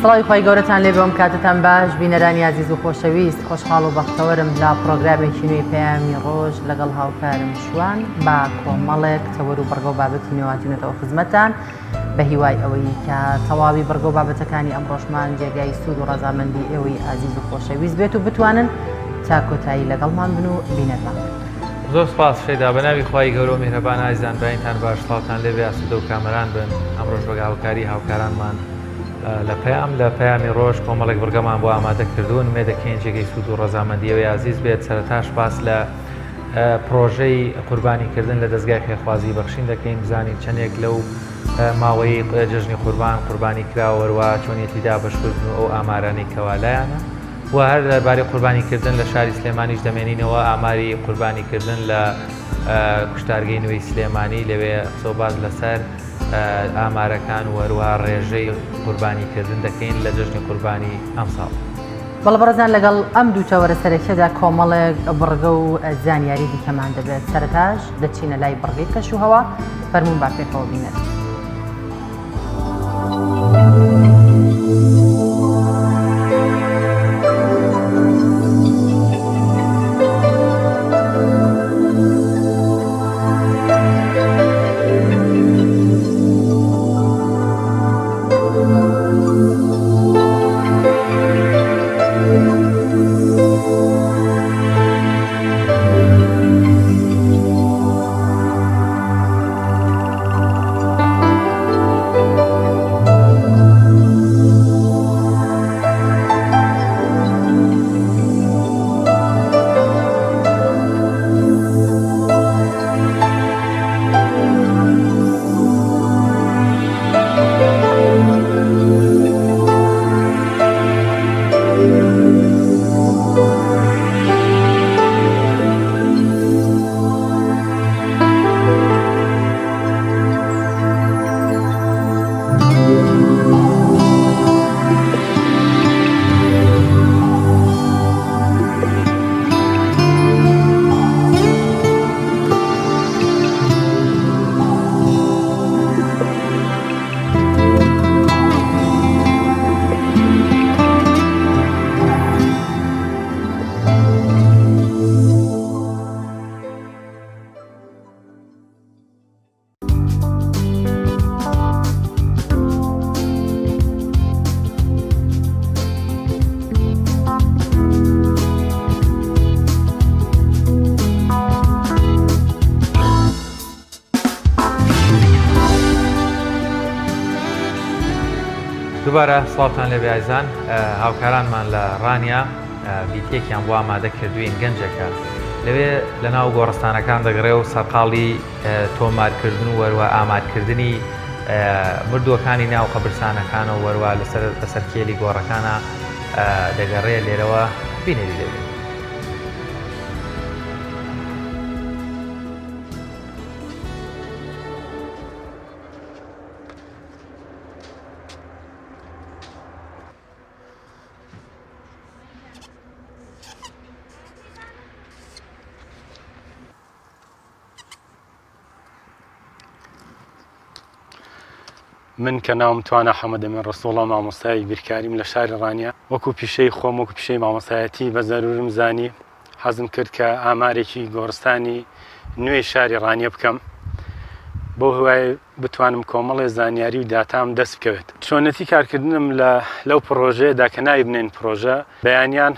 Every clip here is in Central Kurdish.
سڵاوی خوای گەورەتان لێ بێ ئەم کاتەتان باش بینەرانی ئازیز و خۆشەویست خۆشحاڵ و بەختەوەرم لە پڕۆگرامێکی نوێی پەیامی ڕۆژ لەگەڵ هاوکارم شوان بە کۆمەڵێک تەوەر و بڕگە و بابەتی نوێ هاتوینەتەوە خزمەتتان بە هیوای ئەوەی کە تەواوی بڕگە و بابەتەکانی ئەمڕۆشمان جێگای سوود و ڕەزامەندی ئێوەی ئازیز و خۆشەویست بێت و بتوانن تا کۆتایی لەگەڵمان بن و بینەرمان بن. زۆر سپاس شەیدا بەناوی خوای گەورەو میهرەبان ئازیزان بەینتان باش سڵاوتان لێبێ ئاسودەو کامەران بن ئەمڕۆش بە هاوکاری هاوکارانمان لە پەیام لە پەیامی ڕۆژ کۆمەڵێک بڕگەمان بۆ ئامادە کردوون ئومێد دەکەین جێگەی سوود و ڕەزامەندی ئەوەی ئازیز بێت سەرەتاش باس لە پرۆژەی قوربانی کردن لە دەزگای خێرخوازی بەخشین دەکەین بزانین چەندێک لەو ماوەی جەژنی قوربان قوربانی کراوە وەروا چۆنیەتی دابەشکردن و ئەو ئامارانەی کەوا لایانە و هەر دەربارەی قوربانی کردن لە شاری سلێمانیش دەمێنینەوە ئاماری قوربانی کردن لە کوشتارگەی نوێی سلێمانی لەوێ قسە و باس لەسەر ئامارەکان و هەروەها ڕێژەی قوربانی کردن دەکەین لە جەژنی قوربانی ئەمساڵ. بەڵێ بەڕێزان لەگەڵ ئەم دوو تەوەرە سەرەکیەدا کۆمەڵێک بڕگە و زانیاری دیکەمان دەبێت سەرەتاش دەچینە لای بڕگەی کەش و هەوا فەرموون با پێکەوە بینەر. دووبارە سڵاوتان لێبێ ئازیزان هاوکارانمان لە ڕانیە ڤیتیەکیان بۆ ئامادە کردوین گەنجێکە لەوێ لە ناو گۆڕستانەکان دەگەڕێ و سەرقاڵی تۆمارکردن و وەروە ئامارکردنی مردووەکانی ناو قەبرسانەکانە و وەروە لەسەر بەسەر کێلی گۆڕەکانە دەگەڕێ لێرەوە بینەری دەبین. من کە ناوم توانا حەمەدەمین ڕەسوڵە مامۆستای بیرکاریم لە شاری ڕانیە وەکو پیشەی خۆم وەکو پیشەی مامۆستایەتی بە زەرورم زانی حەزم کرد کە ئامارێکی گۆڕستانی نوێی شاری ڕانیە بکەم بەو هیوای بتوانم کۆمەڵێ زانیاری و داتام دەست بکەوێت. چۆنێتی کارکردنم لە لەو پڕۆژەیەدا کە ناوی بنێین پڕۆژە، بەیانیان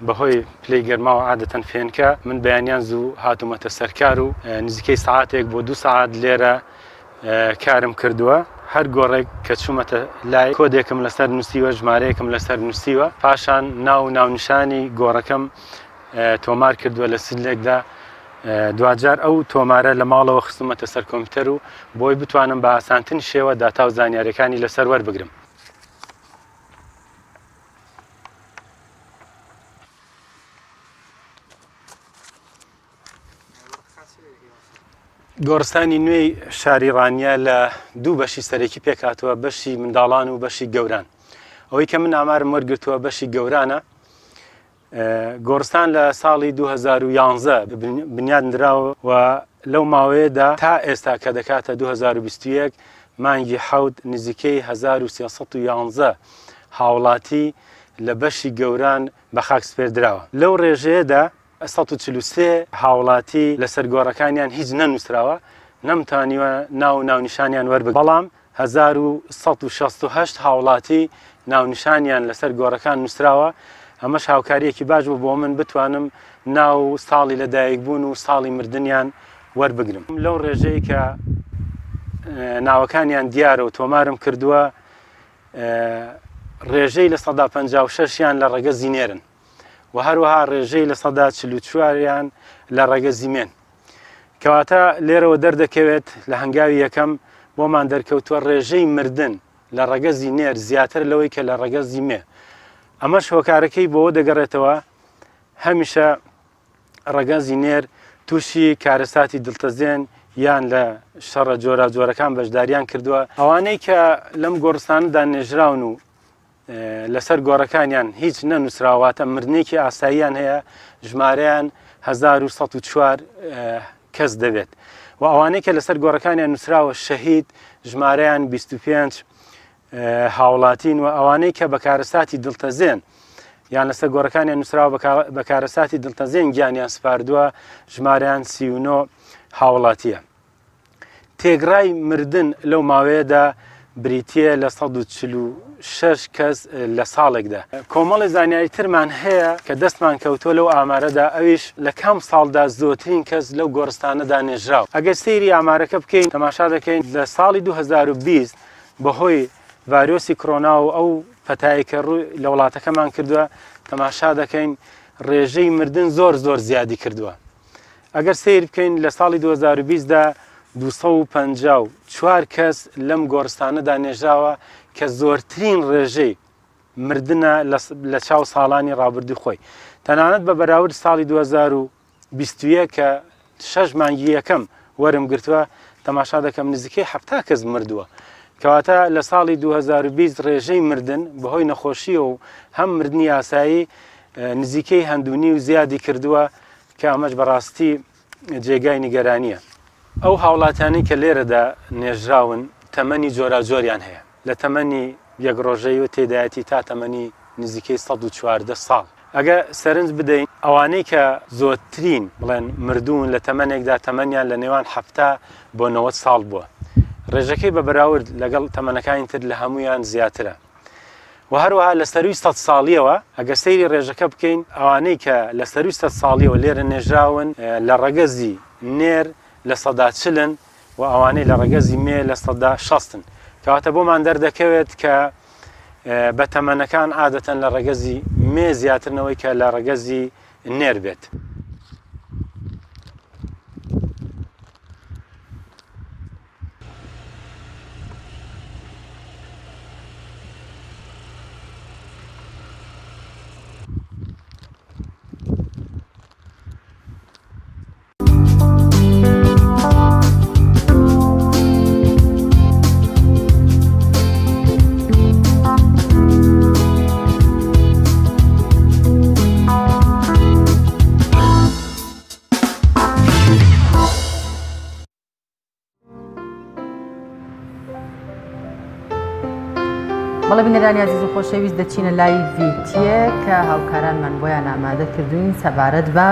بەهۆی پلەی گەرماوە عادەتەن فێنکە، من بەیانیان زوو هاتوومەتە سەر کار و نزیکەی سەعاتێک بۆ دوو سەعات لێرە کارم کردووە. هەر گۆڕێک کە چوومەتە لای کۆدێکم لەسەر نووسیوە، ژمارەیەکم لەسەر نووسیوە، پاشان ناو و ناونیشانی گۆڕەکەم تۆمار کردووە لە سلێکدا دواجار ئەو تۆمارە لە ماڵەوە خستومەتە سەر کۆمپیوتەر و بۆی بتوانم بە ئاسانترین شێوە داتا و زانیاریەکانی لەسەر وەربگرم. گۆڕستانی نوێی شاری ڕانیە لە دوو بەشی سەرەکی پێکهاتووە، بەشی منداڵان و بەشی گەوران. ئەوەی کە من ئامارم وەرگرتووە بەشی گەورانە. گۆڕستان لە ساڵی 2011 بنیاد نراوە و لەو ماوەیەدا تا ئێستا کە دەکاتە 2021 مانگی حەوت نزیکەی 1311 هاوڵاتی لە بەشی گەوران بە خاک سپێردراوە. لەو ڕێژەیەدا 143 هاوڵاتی لەسەر گۆڕەکانیان هیچ نەنووسراوە، نەمتوانیوە ناو و ناونیشانیان وەربگرم، بەڵام 1168 هاوڵاتی ناونیشانیان لەسەر گۆڕەکان نووسراوە، ئەمەش هاوکارییەکی باش بوو بۆ من بتوانم ناو و ساڵی لەدایکبوون و ساڵی مردنیان وەربگرم. لەو ڕێژەی کە ناوەکانیان دیارە و تۆمارم کردووە، ڕێژەی 56% یان لە ڕەگەزی نێرن و هەروەها ڕێژەی 44% یان لە ڕەگەزی مێن. کەواتە لێرەوە دەردەکەوێت لە هەنگاوی یەکەم بۆمان دەرکەوتووە ڕێژەی مردن لە ڕەگەزی نێر زیاتر لەوەی کە لە ڕەگەزی مێ. ئەمەش هۆکارەکەی بۆوە دەگەڕێتەوە هەمیشە ڕەگەزی نێر تووشی کارەساتی دڵتەزێن یان لە شەڕە جۆراوجۆرەکان بەشداریان کردووە. ئەوانەی کە لەم گۆڕستانەدا نێژراون و لەسەر گۆڕەکانیان هیچ نەنووسراوە، واتە مردنێکی ئاساییان هەیە، ژمارەیان 1104 کەس دەبێت و ئەوانەی کە لەسەر گۆڕەکانیان نووسراوە شەهید ژمارەیان 25 هاوڵاتین و ئەوانەی کە بە کارەساتی دڵتەزێن یان لەسەر گۆڕەکانیان نووسراوە بە کارەساتی دڵتەزێن گیانیان سپاردووە ژمارەیان 39 هاوڵاتیە. تێگڕای مردن لەو ماوەیەدا بریتییە لە 146 کەس لە ساڵێکدا. کۆمەڵی زانیاری ترمان هەیە کە دەستمان کەوتووە لەو ئامارەدا، ئەویش لە کام ساڵدا زۆرترین کەس لەو گۆڕستانەدا نێژراو. ئەگەر سەیری ئامارەکە بکەین تەماشا دەکەین لە ساڵی 2020 بەهۆی ڤایرۆسی کرۆنا و ئەو پەتایەی کە ڕووی لە وڵاتەکەمان کردووە تەماشا دەکەین ڕێژەی مردن زۆر زۆر زیادی کردووە. ئەگەر سەیر بکەین لە ساڵی 2020 دا 254 کەس لەم گۆڕستانەدا نێژراوە کە زۆرترین ڕێژەی مردنە لە چاو ساڵانی ڕابردوو خۆی. تەنانەت بە بەراورد ساڵی 2021 کە شەش مانگی یەکەم وەرم گرتووە تەماشا دەکەم نزیکەی 70 کەس مردووە. کەواتە لە ساڵی 2020 ڕێژەی مردن بەهۆی نەخۆشیەوە و هەم مردنی یاسایی نزیکەی هەندونی و زیادی کردووە کە ئەمەش بەڕاستی جێگای نیگەرانییە. ئەو هاوڵاتیانەی کە لێرەدا نێژراون تەمەنی جۆراوجۆریان هەیە، لە تەمەنی یەک ڕۆژەی و تێدایەتی تا تەمەنی نزیکەی 114 ساڵ. ئەگە سەرنج بدەین ئەوانەی کە زۆرترین بڵێن مردوون لە تەمەنێکدا تەمەنیان لە نێوان 70 بۆ 90 ساڵ بووە. ڕێژەکەی بە بەراورد لەگەڵ تەمەنەکانی تر لە هەموویان زیاترە. و هەروەها لە سەرووی سەد ساڵیەوە ئەگەر سەیری ڕێژەکە بکەین ئەوانەی کە لە سەرووی سەد ساڵیەوە لێرە نێژراون لە ڕەگەزی نێر 40%ن و ئەوانەی لە ڕەگەزی مێ 60%ن. کەواتە بۆمان دەردەکەوێت کە بە تەمەنەکان عادەتەن لە ڕەگەزی مێ زیاترنەوەی کە لە ڕەگەزی نێر بێت. بەڵێ بینەرانی ئازیز و خۆشەویست دەچینە لای ڤیتیە کە هاوکارانمان بۆیان ئامادە کردوین سەبارەت بە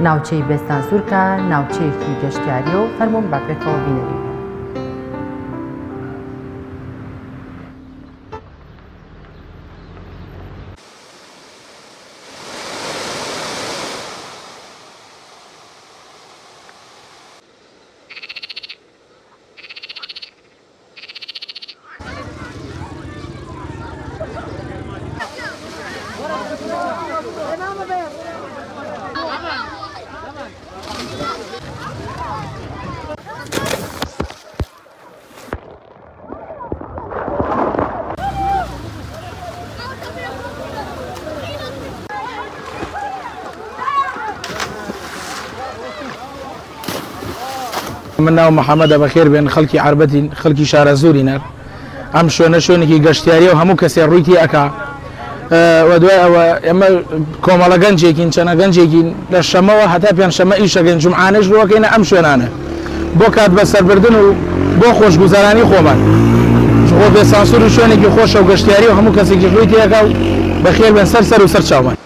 ناوچەی بێستانسوور کە ناوچەیەکی گەشتیاریە و فەرموون با پێکەوە بینەری بین. من ناوم محەممەدە بەخێر بێن خەڵکی عەربەتین خەڵکی شارەزوورینە ئەم شوێنە شوێنێکی گەشتیاریە و هەموو کەسێ ڕووی تێ ئەکا و دوای ئەوە ئێمە کۆمەڵە گەنجێکین چەنە گەنجێکین لە شەمەوە هەتا پێنجشەممە ئیشەکەین جومعانەش ڕووەکەینە ئەم شوێنانە بۆ کات بەسەربردن و بۆ خۆشگوزەرانی خۆمان. خۆ بێ سانسور و شوێنێکی خۆشە و گەشتیاری و هەموو کەسێکیش ڕووی تێئەکا و بەخێر بێن سەر سەر و سەر چاومان.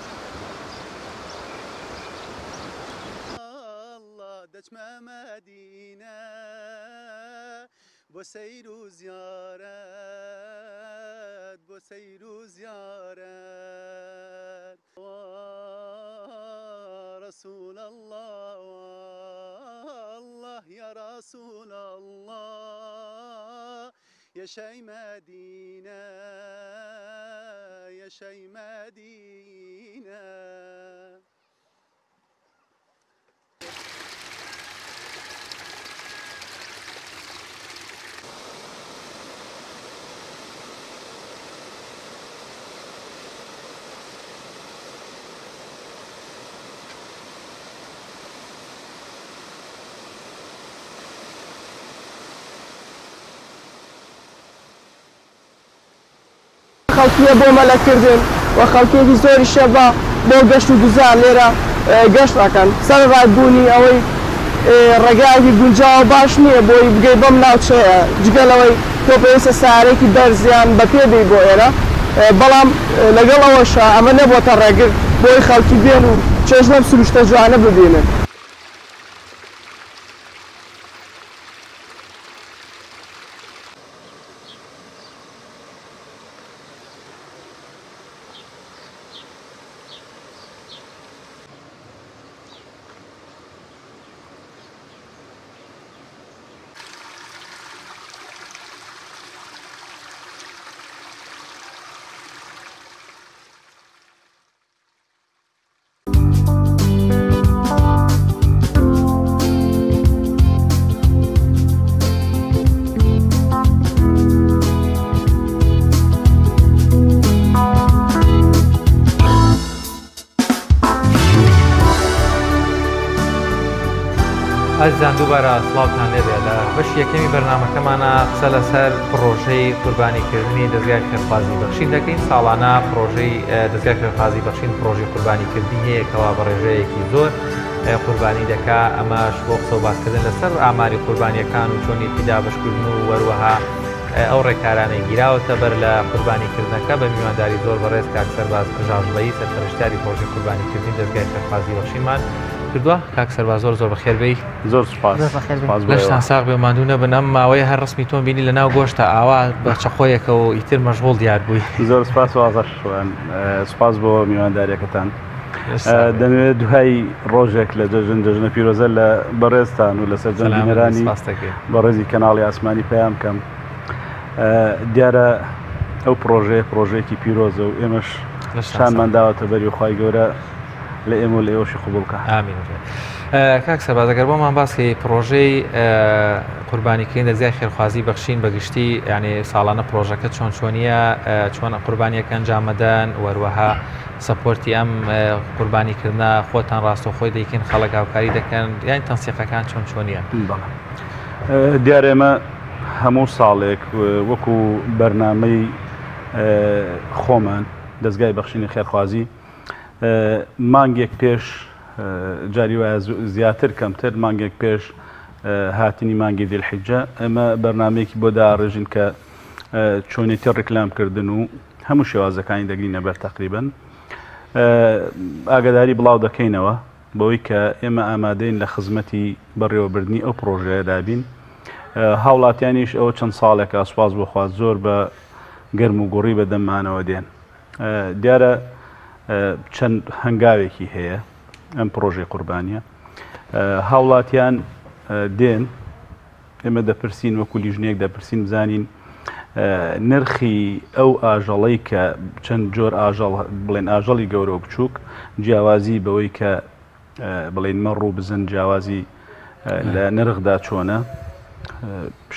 خەڵکیە بۆ مەلەکردن و خەڵکیەکی زۆریشە بە بۆ گەشت و گوزار لێرە گەشت ئەکەن سەرەڕای بوونی ئەوەی ڕێگایەکی گونجاو باش نییە بۆی بگەی بەم ناوچەیە جگە لەوەی تۆ پێویستە سەیارەیەکی بەرز یان بە پێ بێی بۆ ئێرە بەڵام لەگەڵ ئەوەشا ئەمە نەبووەتە ڕێگر بۆی خەڵکی بێن و چێژ لەم سروشتە جوانە ببینن. ئازیزان دووبارە سڵاوتان لێبێ لە بەشی یەکەمی بەرنامەکەمانە قسە لەسەر پڕۆژەی قوربانیکردنی دەزگای خێرخوازی بەخشین دەکەین ساڵانە پڕۆژەی دەزگای خێرخوازی بەخشین پڕۆژەی قوربانیکردنی هەیە کەوا بە ڕێژەیەکی زۆر قوربانی دەکا ئەمەش بۆ قسە و باسکردن لەسەر ئاماری قوربانیەکان و چۆنیەتی دابەشکردن و وەروەها ئەو ڕێکارانەی گیراوەتە بەر لە قوربانیکردنەکە بە میوانداری زۆر بەڕێز کاک سەرباز ژاژڵەیی سەرپەرشتیاری پڕۆژەی قوربانیکردنی دەزگای خێرخوازی بەخشینمان کردووە. کاک سەرباز زۆر زۆر بەخێر بێی. زۆر سوپاس. زۆر بەخێر بێی. سوپاس بۆ ئێوە. لەشتان ساغ بێ و ماندوو نەبن. ئەم ماوەیە هەر ڕسمی تۆم بینی لە ناو گۆشتا ئاوا بە چەقۆیەکەوە و ئیتر مەشغوڵ دیار بووی. زۆر سوپاس وازح شوان. سوپاس بۆ میوانداریەکەتان. دەمەوێت دوای ڕۆژێک لە جەژن، جەژنە پیرۆزە لە بەڕێزتان و لە سەرجەم بینەرانی بەڕێزی کەناڵی ئاسمانی پەیام کەم. دیارە ئەو پڕۆژەیە پڕۆژەیەکی پیرۆزە و ئێمەش شانمان داوەتە بەری و خوای گەورە لە ئێمە و لە ئێوەشی قبوڵ کە. ئامین. کاک سەرباز ئەگەر بۆمان باس کەی پڕۆژەی قوربانیکردن دەزگای خێرخوازی بەخشین بە گشتی یعنی ساڵانە پڕۆژەکە چۆن چۆنیە چۆن قوربانیەکە ئەنجامەدەن وەروەها سەپۆرتی ئەم قوربانیکردنە خۆتان ڕاستەوخۆی دەیکەن خەڵک هاوکاری دەکەن یان تەنسیقەکان چۆن چۆنیە؟ بەڵێ دیارە ئێمە هەموو ساڵێک وەکو بەرنامەی خۆمان دەزگای بەخشینی خێرخوازی مانگێک پێش جاری وایە زیاتر کەمتر مانگێک پێش هاتنی مانگی دیلحیجە ئێمە بەرنمەیەکی بۆ داڕێژین کە چۆنێتی ڕیکلام کردن و هەموو شێوازەکانی دەگرینە بەر تقریبن ئاگداری بڵاو دەکەینەوە بەوەی کە ئێمە ئامادەین لە خزمەتی بەڕێوەبردنی ئەو پرۆژەیەدا بین هاوڵاتیانیش ئەوە چەند ساڵێکە سوپاس بۆ خوا زۆر بە گەرم و گوڕی بە دەممانەوە دێن دیارە چەند هەنگاوێکی هەیە ئەم پرۆژەی قوربانیە هاوڵاتیان دێن ئێمە دەپرسین وەکو لیژنەیەک دەپرسین بزانین نرخی ئەو ئاژەڵەی کە چەند جۆر ئاژەڵ بڵێن ئاژەڵی گەورە و بچووک جیاوازی بەوەی کە بڵێن مەڕ و بزن جیاوازی لە نرخدا چۆنە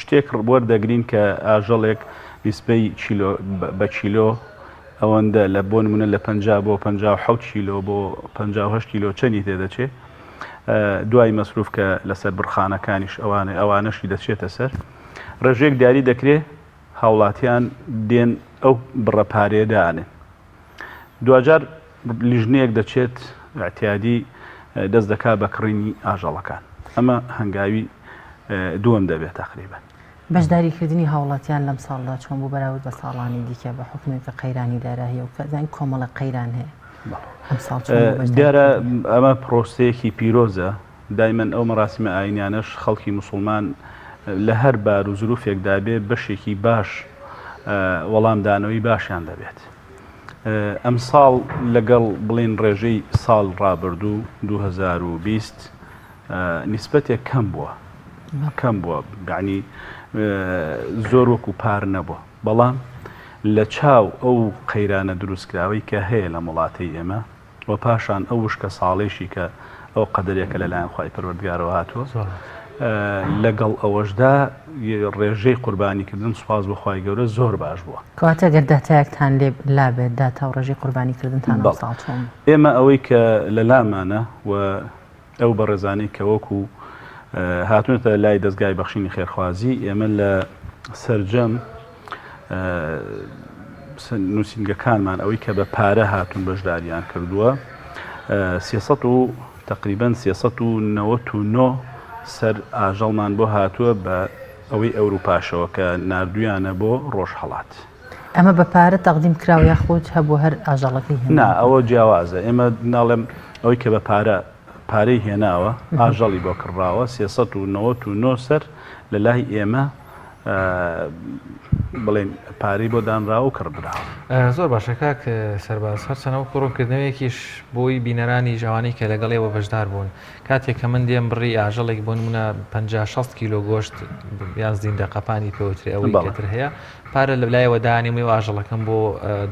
شتێک وەردەگرین کە ئاژەڵێک نیسبەی کیلۆ بە کیلۆ ئەوەندە لە بۆ نمونە لە 50 بۆ 57 کیلۆ بۆ 58 کیلۆ چەندی تێدەچێ دوای مەسروف کە لەسەر بڕخانەکانیش ئەوانە ئەوانەشی دەچێتە سەر ڕێژەیەک دیاری دەکرێ هاوڵاتیان دێن ئەو بڕە پارەیە دانێن دواجار لیژنەیەک دەچێت اعتیادی دەست دەکات بە کڕینی ئاژەڵەکان ئەمە هەنگاوی دووەم دەبێت تقریبا. بەشداریکردنی هاوڵاتیان لەم ساڵدا چۆن بوو بەراورد بە ساڵانی دیکە بە حوکمێک کە قەیرانی داراییە و کە ئەزانین کۆمەڵێک قەیران هەیە ئەم ساڵ چۆن بوو بەشداریکردن؟ دیارە ئەمە پرۆسەیەکی پیرۆزە، دایمەن ئەو مەراسیمە ئاینیانەش خەڵکی موسڵمان لە هەر بار و زروفێکدا بێ بەشێکی باش وەڵامدانەوەی باشیان دەبێت. ئەمساڵ لەگەڵ بڵێن ڕێژەی ساڵ ڕابردوو 2020 نیسبەتێک کەم بووە کەم بووە یعنی زۆر وەکو پار نەبووە بەڵام لە چاو ئەو قەیرانە دروستکراوەی کە هەیە لەم وڵاتەی ئێمە و پاشان ئەو وشکە ساڵەیشی کە ئەو قەدەرێکە لەلایەن خوای پەروەردگارەوە هاتووە لەگەڵ ئەوەشدا ڕێژەی قوربانیکردن سوپاس بۆ خوای گەورە زۆر باش بووە. کەواتە گەر داتایەکتان لێ لابێت داتا و ڕێژەی قوربانیکردنتان ئەمساڵ چۆن بوو؟ ئێمە ئەوەی کە لەلامانە و ئەو بەڕێزانەی کە وەکو هاتوونەتە لای دەزگای بەخشینی خێرخوازی ئێمە لە سەرجەم نووسینگەکانمان ئەوەی کە بە پارە هاتوون بەشداریان کردووە 300 و تقریبا 399 سەر ئاژەڵمان بۆ هاتووە بە ئەوەی ئەوروپاشەوە کە ناردویانە بۆ ڕۆژهەڵات. ئەمە بە پارە تەقدیم کراوە یاخود هەبوو هەر ئاژەڵەکەی هێناوە؟ نا ئەوە جیاوازە ئێمە ناڵێم ئەوەی کە بە پارە پارەی هێناوە ئاژەڵی بۆ کڕاوە 399 سەر لە لای ئێمە بڵێن پارەی بۆ دانراوە و کڕدراوە. زۆر باشە کاک سەرباز هەرچەنە وەکو ڕوونکردنەوەیەکیش بۆی بینەرانیش ئەوانەی کە لەگەڵ ئێوە بەشدار بوون کاتێک کە من دێم بڕی ئاژەڵێک بۆ نمونە 50 60 کیلۆ گۆشت یان زیندە قەپانی پێوترێ ئەوەی کەتر هەیە پارە لە لایەوە دانێم و ئاژەڵەکەم بۆ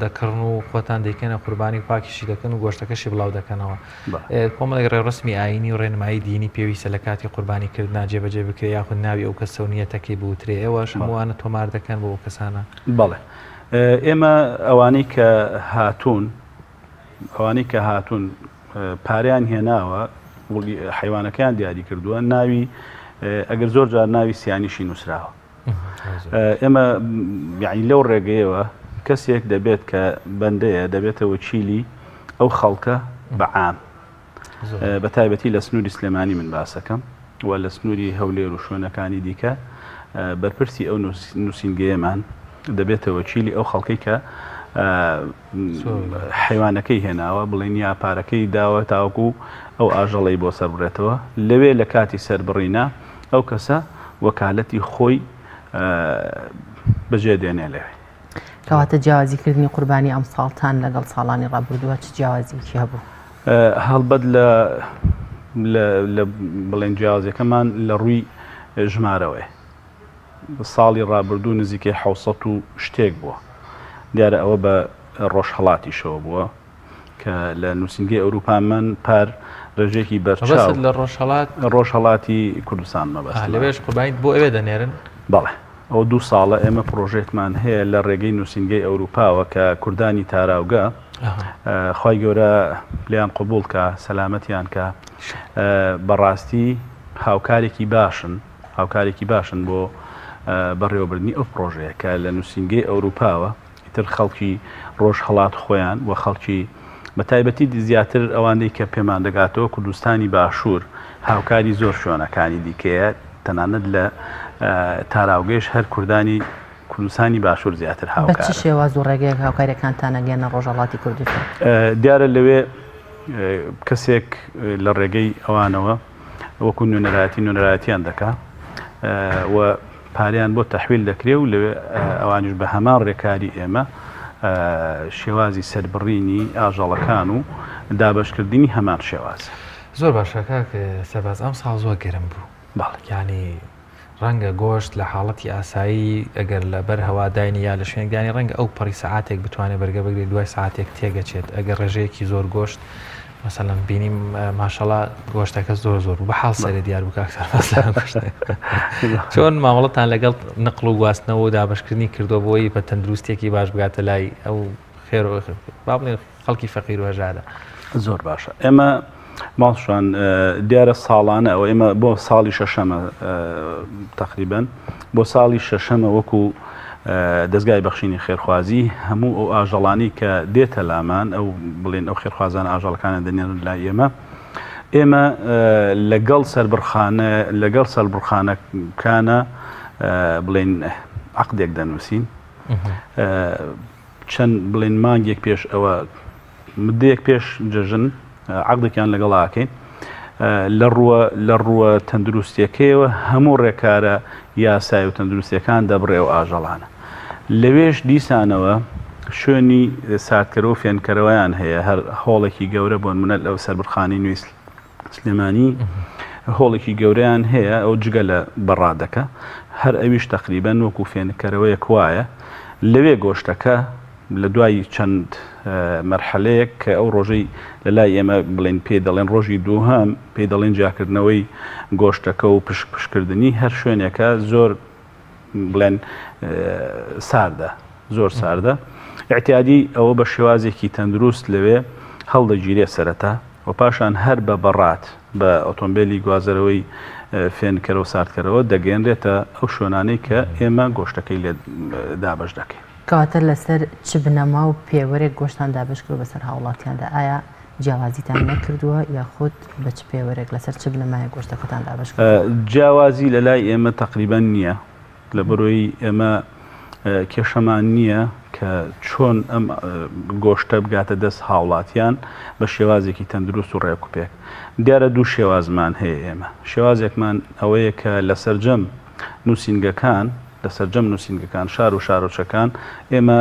دەکڕن و خۆتان دەیکەنە قوربانی و پاکیشی دەکەن و گۆشتەکەشی بڵاو دەکەنەوە. کۆمەڵێک ڕێوڕەسمی ئایینی و ڕێنمایی دینی پێویستە لە کاتی قوربانی کردنا جێبەجێ بکرێ یاخود ناوی ئەو کەسە و نیەتەکەی بوترێ ئێوەش هەمووانە تۆمار دەکەن بۆ ئەو کەسانە؟ بەڵێ ئێمە ئەوانەی کە هاتوون ئەوانەی کە هاتوون پارەیان هێناوە حیوانەکەیان دیاری کردووە ناوی ئەگەر زۆر جار ناوی سیانیشی نووسراوە ئێمە یعنی لەو ڕێگەیەوە کەسێک دەبێت کە بەندەیە دەبێتە وەکیلی ئەو خەڵکە بە عام بە تایبەتی لە سنووری سلێمانی من باسەکەم و لە سنووری هەولێر و شوێنەکانی دیکە بەرپرسی ئەو نووسینگەیەمان دەبێتە وەکیلی ئەو خەڵکەی کە حیوانەکەی هێناوە بڵێن یا پارەکەی داوە تاوەکو ئەو ئاژەڵەی بۆ سەربڕێتەوە لەوێ لە کاتی سەربڕینە ئەو کەسە وەکالەتی خۆی بەجێ دێنێ لەوێ. کەواتە جیاوازی کردنی قوربانی ئەمساڵتان لەگەڵ ساڵانی ڕابردووە چ جیاوازیەکی هەبوو؟ هەڵبەت لە لە بڵێن جیاوازیەکەمان لە ڕووی ژمارەوەیە. ساڵی ڕابردوو نزیکەی 600 و شتێک بووە. دیارە ئەوە بە ڕۆژهەڵاتیشەوە بووە. کە لە نووسینگەی ئەوروپا من پار ڕێژەیەکی بەرچاو مەبەستت لە ڕۆژهەڵات؟ ڕۆژهەڵاتی کوردستان مەبەستمە. لەوێش قوربانیت بۆ ئەوێ دەنێرن؟ بەڵێ. ئەوە دوو ساڵە ئێمە پڕۆژەیەکمان هەیە لە ڕێگەی نووسینگەی ئەوروپاوە کە کوردانی تاراوگە خوای گەورە لێیان قبوڵ کا سەلامەتیان کا بەڕاستی هاوکارێکی باشن هاوکارێکی باشن بۆ بەڕێوەبردنی ئەو پڕۆژەیە کە لە نووسینگەی ئەوروپاوە ئیتر خەڵکی ڕۆژهەڵات خۆیان و خەڵکی بە تایبەتی زیاتر ئەوانەی کە پێمان دەگاتەوە کوردستانی باشوور هاوکاری زۆر شوێنەکانی دیکەیە تەنانەت لە تاراوگەیش هەر کوردانی کوردستانی باشوور زیاتر بە چ هاوکارن. شێواز و ڕێگەیەک هاوکاریەکانتان ئەگەیەنە ڕۆژهەڵاتی کوردستان؟ دیارە لەوێ کەسێک لە ڕێگەی ئەوانەوە وەکو نوێنەرایەتی نوێنەرایەتیان دەکا و پارەیان بۆ تەحویل دەکرێ و لەوێ ئەوانیش بە هەمان ڕێکاری ئێمە شێوازی سەربڕینی ئاژەڵەکان و دابەشکردنی هەمان شێوازە. زۆر باشە کاک سەرباز ئەمساڵ زۆر گەرم بوو. بەڵێ. یانی ڕەنگە گۆشت لە حاڵەتی ئاسایی ئەگەر لە بەر هەوا داینی یا لە شوێنێک دانی ڕەنگە ئەو پەڕی سەعاتێک بتوانێت بەرگە بگرێت دوای سەعاتێک تێگەچێت ئەگەر ڕێژەیەکی زۆر گۆشت مەسەلەن بینیم ماشەڵا گۆشتەکە زۆر زۆر بوو بە حاڵ سەرێ دیار بوو کاک سەرباز چۆن مامەڵەتان لەگەڵ نقل و گواستنەوە و دابەشکردنی کردووە بۆی بە تەندروستێکی باش بگاتە لای ئەو خێر با بڵێن خەڵکی فەقیر و هەژارە زۆر باشە ئێمە ماڵشان دیارە ساڵانە ئەوە ئێمە بۆ ساڵی شەشەمە تقریبن بۆ ساڵی شەشەمە وەکو دەزگای بەخشینی خێرخوازی هەموو ئەو ئاژەڵانی کە دێتە لامان ئەو بڵێن ئەو خێرخوازانە ئاژەڵەکانە دەنێرن لای ئێمە ئێمە لەگەڵ سەربڕخانە لەگەڵ سەربڕخانەکانە. بڵێن عقدێک دەنووسین چەند بڵێن مانگێک پێش ئەوە مدەیەک پێش جەژن عەقدێکیان لەگەڵ ئاکەین لە ڕووە لە ڕووە تەندروستیەکەیەوە هەموو ڕێکارە یاسای و تەندروستیەکان دەبڕێ و ئاژەڵانە لەوێش دیسانەوە شوێنی ساردکەرەوە و فێنکەرەوەیان هەیە هەر هۆڵێکی گەورە بۆن منە لەو سەربرخانی نوێی سلێمانی هۆڵێکی گەورەیان هەیە ئەو جگە لە بەڕادەکە هەر ئەویش تقریبن وەکو فێنکەرەوەیەک وایە لەوێ گۆشتەکە لە دوای چەند مەرحەلەیەک کە ئەو ڕۆژەی لە لای ئێمە بڵێن پێی دەڵێن ڕۆژی دووهەم پێی دەڵێن جیاکردنەوەی گۆشتەکە و پشک پشکردنی هەر شوێنێکە زۆر بڵێن ساردە زۆر ساردە اعتیادی ئەوە بە شێوازێکی تەندروست لەوێ هەڵدەگیرێ سەرەتا و پاشان هەر بە بەڕات بە ئۆتۆمبیلی گوازەرەوەی فێنکەرە و ساردکەرەوە دەگەێنرێتە ئەو شوێنانەی کە ئێمە گۆشتەکەی لێ دابەش دەکەین. کەواتە لەسەر چ بنەما و پێوەرێک گۆشتان دابەش کردووە بەسەر هاوڵاتیاندا؟ ئایا جیاوازیتان نەکردووە یاخود بە چ پێوەرێک لەسەر چ بنەمایەک گۆشتەکەتان دابەش کردووە؟ جیاوازی لە لای ئێمە تەقریبەن نییە، لەبەرئەوەی ئێمە کێشەمان نییە کە چۆن ئەم گۆشتە بگاتە دەست هاوڵاتیان بە شێوازێکی تەندروست و ڕێکوپێک. دیارە دوو شێوازمان هەیە ئێمە، شێوازێکمان ئەوەیە کە لە سەرجەم نووسینگەکان، لە سەرجەم نووسینگەکان، شار و شارۆچکەکان، ئێمە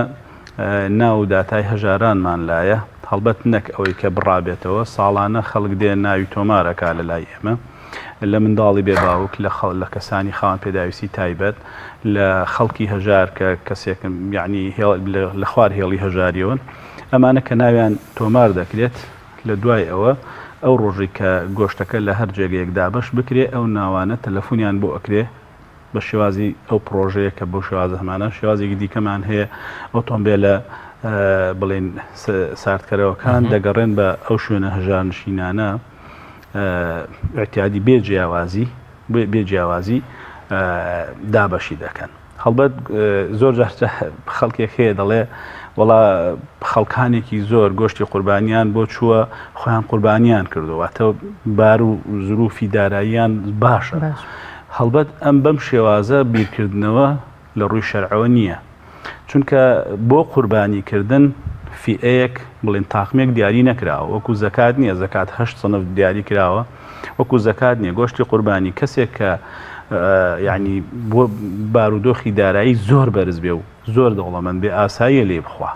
ناو و داتای هەژارانمان لایە، هەڵبەت نەک ئەوەی کە بڕابێتەوە، ساڵانە خەڵک دێ ناوی تۆمار ئەکا لە لای ئێمە، لە منداڵی بێ باوک، لە لە کەسانی خاوەن پێداویستی تایبەت، لە خەڵکی هەژار کە کەسێکن یەعنی لە خوار هێڵی هەژاریەوەن، ئەمانە کە ناویان تۆمار دەکرێت، لە دوای ئەوە ئەو ڕۆژەی کە گۆشتەکە لە هەر جێگەیەک دابەش بکرێ ئەو ناوانە تەلەفونیان بۆ ئەکرێ بە شێوازی ئەو پڕۆژەیە کە بەو شێوازە هەمانە شێوازێکی دیکەمان هەیە ئۆتۆمبێلە بڵێن ساردکەرەوەکان دەگەڕێن بە ئەو شوێنە هەژارنشینانە اعتیادی بێ جیاوازی بێ جیاوازی دابەشی دەکەن. هەڵبەت زۆر جار خەڵکێک هەیە دەڵێ وەڵا خەڵکانێکی زۆر گۆشتی قوربانیان بۆ چووە خۆیان قوربانیان کردو واتە بار و زروفی داراییان باشە هەڵبەت ئەم بەم شێوازە بیرکردنەوە لە ڕووی شەرعەوە نییە چونکە بۆ قوربانی کردن فیئەیەک بڵێن تاقمێک دیاری نەکراوە وەکو زەکات نییە زەکات هەشت سنف دیاری کراوە وەکو زەکات نییە گۆشتی قوربانی کەسێک کە یعنی بۆ بارودۆخی دارایی زۆر بەرز بێ و زۆر دەوڵەمەند بێ ئاساییە لێ بخوا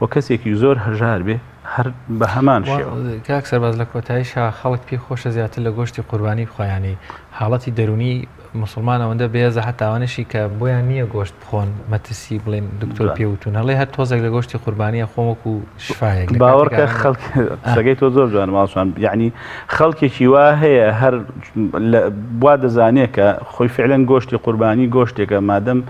و کەسێکی زۆر هەژار بێ هەر بە هەمان شێوە. کاک سەرباز لە کۆتاییشا خەڵک پێی خۆشە زیاتر لە گۆشتی قوربانی بخوا یانی حاڵەتی دەروونی موسڵمان ئەوەندە بەهێزە حەتا ئەوانەشی کە بۆیان نییە گۆشت بخۆن مەترسی بڵێن دکتۆر پێ وتون هەڵێ هەر تۆزێک لە گۆشتی قوربانیە خۆم وەکو شفایەک لە باوەڕکە خەڵک قسەکەی تۆ زۆر جوانە ماڵ یعنی خەڵکێکی وا هەیە هەر وا دەزانێ کە خۆی فعلەن گۆشتی قوربانی گۆشتێکە مادەم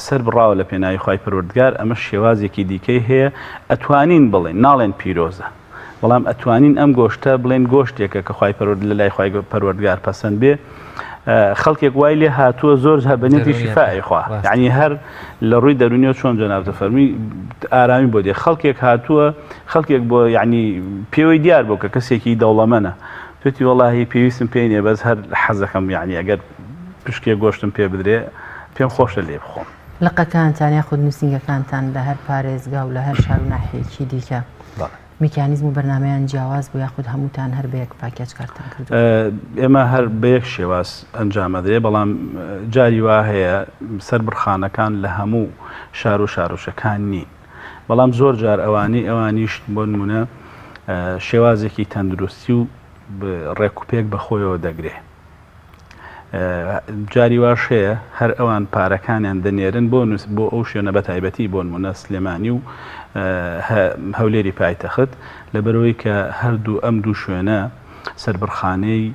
سەر بڕاوە لە پێناوی خوای پەروەردگار ئەمە شێوازێکی دیکەی هەیە ئەتوانین بڵێن ناڵێن پیرۆزە بەڵام ئەتوانین ئەم گۆشتە بڵێن گۆشتێکە کە خوای پەروەرد لە لای خوای پەروەردگار پەسەند بێ خەڵکێک وای لێ هاتووە زۆر جار بە نێتی شیفای خوا یعنی هەر لە ڕووی دەرونیەوە چۆن جەنابتە فەرمی ئارامی بۆ دێ خەڵکێک هاتووە خەڵکێک بۆ یعنی پێوەی دیار بۆ کە کەسێکی دەوڵەمەنە توتی وەڵاهی پێویستم پێی نییە بەس هەر حەزەکەم یعنی ئەگەر پشکێ گۆشتم پێ بدرێ پێم خۆشە لێ بخۆم. لقەکانتان یاخود نووسینگەکانتان لە هەر پارێزگا و لە هەر شار و ناحیەیەکی دیکە میکانیزم و بەرنامەیان جیاواز بوو یاخود هەمووتان هەر بە یەک پاکێج کارتان کردووە؟ ئێمە هەر بە یەک شێواز ئەنجام ئەدرێ بەڵام جاری وا هەیە سەربڕخانەکان لە هەموو شار و شارۆچەکان نین بەڵام زۆر جار ئەوانەی ئەوانیش بۆ نمونە شێوازێکی تەندروستی و ڕێکوپێک بە خۆیەوە دەگرێ. جاری واش هەیە هەر ئەوان پارەکانیان دەنێرن بۆ نووس بۆ ئەو شوێنە بە تایبەتی بۆ نمونە سلێمانی و هەولێری پایتەخت لەبەرەوەی کە هەردوو ئەم دوو شوێنە سەربڕخانەی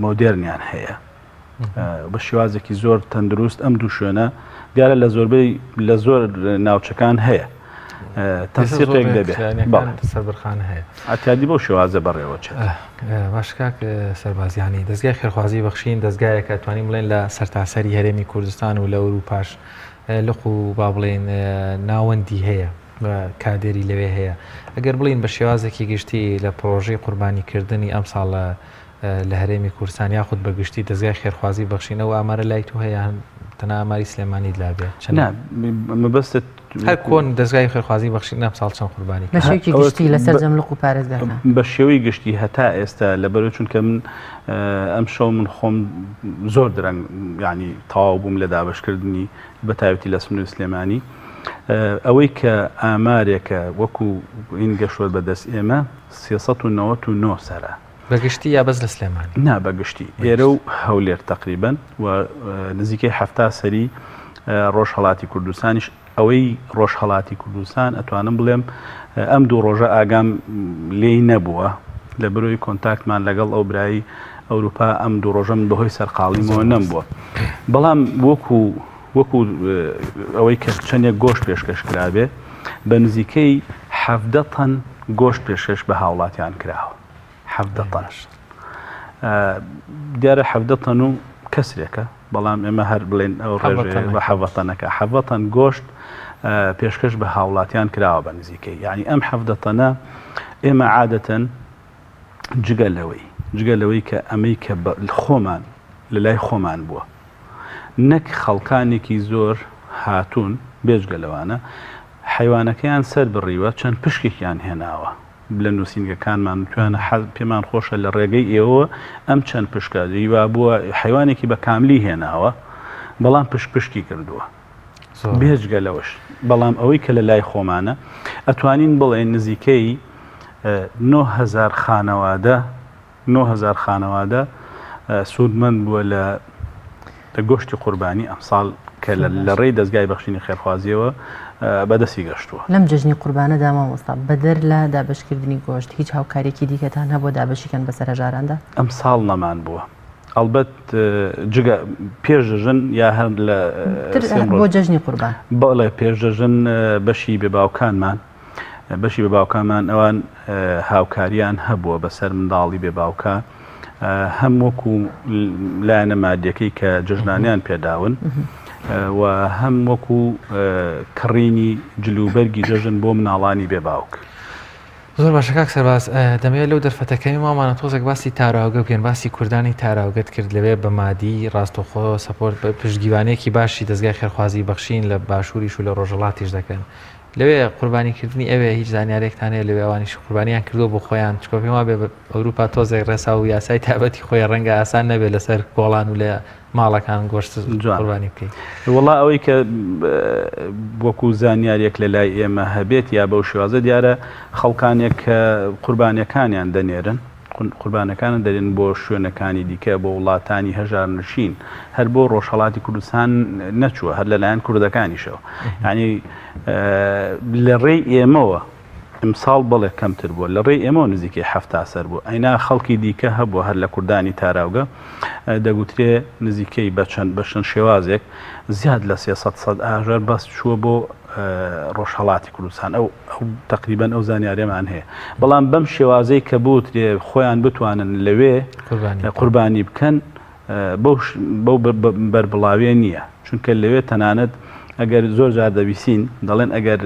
مۆدێرنیان هەیە بە شێوازێکی زۆر تەندروست ئەم دوو شوێنە دیارە لە زۆربەی لە زۆر ناوچەکان هەیە تەنسیقێک دەبێت سەربڕخانە هەیە ئەتیادی بەو شێوازە بەڕێوە چێت. باش کاک سەرباز یانی دەزگای خێرخوازی بەخشین دەزگایەکە توانین بڵێن لە سەرتاسەری هەرێمی کوردستان و لە ئەوروپاش لق و با بڵێن ناوەندی هەیە کادێری لەوێ هەیە ئەگەر بڵین بە شێوازێکی گشتی لە پرۆژەی قوربانیکردنی ئەم ساڵە لە هەرێمی کوردستان یاخود بە گشتی دەزگای خێرخوازی بەخشین ئەو ئامارە لای تۆ هەیە یان تەنها ئاماری سلێمانیت لا بێ چەند نا مەبەستت هەر کۆن دەزگای خێرخوازی بەخشین ئەمساڵ چەند قوربانی بە شێوەیەکی گشتی لە سەرجەم لق و پارێزگاکان؟ بە شێوەی گشتی هەتا ئێستا لەبەرەوەی چونکە من ئەم شەو من خۆم زۆر درەنگ یعنی تەواو بووم لە دابەشکردنی بە تایبەتی لە سنووری سلێمانی ئەوەی کە ئامارێکە وەکو این گەشتووە بەدەست ئێمە 399 سەرە. بە گشتی یا بەس لە سلێمانی؟ نا بە گشتی ئێرە و هەولێر تەقریبەن و نزیکەی 70 سەری ڕۆژهەڵاتی کوردستانیش ئەوەی ڕۆژهەڵاتی کوردستان ئەتوانم بڵێم ئەم دوو ڕۆژە ئاگام لێی نەبووە لە برۆی کۆنتاکتمان لەگەڵ ئەو برایی ئەوروپا ئەم دوو ڕۆژە من بەهۆی سەرقاڵیمەوە نەمبووە بەڵام وەکو وەکو ئەوەی کە چەندێک گۆشت پێشکەش کرابێ بە نزیکەی حەڤدە تەن گۆشت پێشکەش بە هاوڵاتیان کراوە حەڤدە تەن دیارە حەڤدە تەن و کەسرێکە بەڵام ئێمە هەر بڵێن ئەو ڕێژەیە بە حەڤدە تەنەکە حەڤدە تەن گۆشت پێشکەش بە هاوڵاتیان کراوە بە نزیکەی یعنی ئەم حەڤدە تەنە ئێمە عادەتەن جگە لەوەی جگە لەوەی کە ئەمەی کە خۆمان لە لای خۆمان بووە نەک خەڵکانێکی زۆر هاتوون بێجگە لەوانە حەیوانەکەیان سەر بڕیوە چەند پشکێکیان هێناوە لە نووسینگەکانمان وتویانە حەز پێمان خۆشە لە ڕێگەی ئێوەوە ئەم چەند پشکە هیوا بووە حەیوانێکی بە کاملی هێناوە بەڵام پشک پشکی کردووە بێجگە لەوەش بەڵام ئەوەی کە لە لای خۆمانە ئەتوانین بڵێن نزیکەی 9000 خانەوادە 9000 خانەوادە سوودمەند بووە لە لە گۆشتی قوربانی ئەمساڵ کە لە ڕێی دەزگای بەخشینی خێرخوازیەوە بەدەستی گەشتووە. لەم جەژنی قوربانەدا مامۆستا بەدەر لە دابەشکردنی گۆشت هیچ هاوکاریەکی دیکەتان هەبووە دابەشی کەن بەسەر هەژاراندا؟ ئەمساڵ نەمان بووە ئەڵبەت جگە پێش جەژن یا هەر لە بۆ جەژنی قوربان؟ بەڵێ پێش جەژن بەشی بێ باوکانمان بەشی بێ باوکانمان ئەوان هاوکاریان هەبووە بەسەر منداڵی بێ باوکە هەم وەکو لایەنە مادیەکەی کە جەژنانیان پێداون و هەم وەکو کڕینی جلوبەرگی جەژن بۆ مناڵانی بێ باوک. زۆر باشە کاک سەرباز دەمەوێت لەو دەرفەتە کەمی مامانە تۆزێک باسی تاراوگە بکەین باسی کوردانی تاراوگەت کرد لەوێ بە مادی ڕاستەوخۆ سەپۆرت پشتگیوانەیەکی باشی دەزگای خێرخوازی بەخشین لە باشووریش و لە ڕۆژهەڵاتیش دەکەن لەوێ قوربانی کردنی ئەوێ هیچ زانیارێکتان هەیە لەوێ ئەوانیش قوربانیان کردووە بۆ خۆیان چکۆ پێم وابێ ئەوروپا تۆزێک ڕێسا و یاسای تابەتی خۆی ڕەنگە ئاسان نەبێت لەسەر کۆڵان و لە ماڵەکان گۆشت قوربانی بکەیت. وەڵا ئەوەی کە وەکو زانیاریەک لە لای ئێمە هەبێت یا بەو شێوازە دیارە خەڵکانێک کە قوربانیەکانیان دەنێرن قوربانەکانە دەرێن بۆ شوێنەکانی دیکە بۆ وڵاتانی هەژارنشین هەر بۆ ڕۆژهەڵاتی کوردستان نەچووە هەر لەلایەن کوردەکانیشەوە یعنی لە ڕێی ئێمەوە ئمساڵ بەڵێ کەمتر بووە لە ڕێی ئێمەوە نزیکەی 70 سەر بوو ئەینا خەڵکی دیکە هەبووە هەر لە کوردانی تاراوگە دەگوترێ نزیکەی بە چەند بە چەند شێوازێک زیاد لە 300 سەد ئاژەر بەس چووە بۆ ڕۆژهەڵاتی کوردستان ئەو ئەو تەقریبەن ئەو زانیاریەمان هەیە بەڵام بەم شێوازەی کە بوترێ خۆیان بتوانن لەوێ قوربانی بکەن بەو بەربڵاویە نییە چونکە لەوێ تەنانەت ئەگەر زۆر جار دەبیسین دەڵێن ئەگەر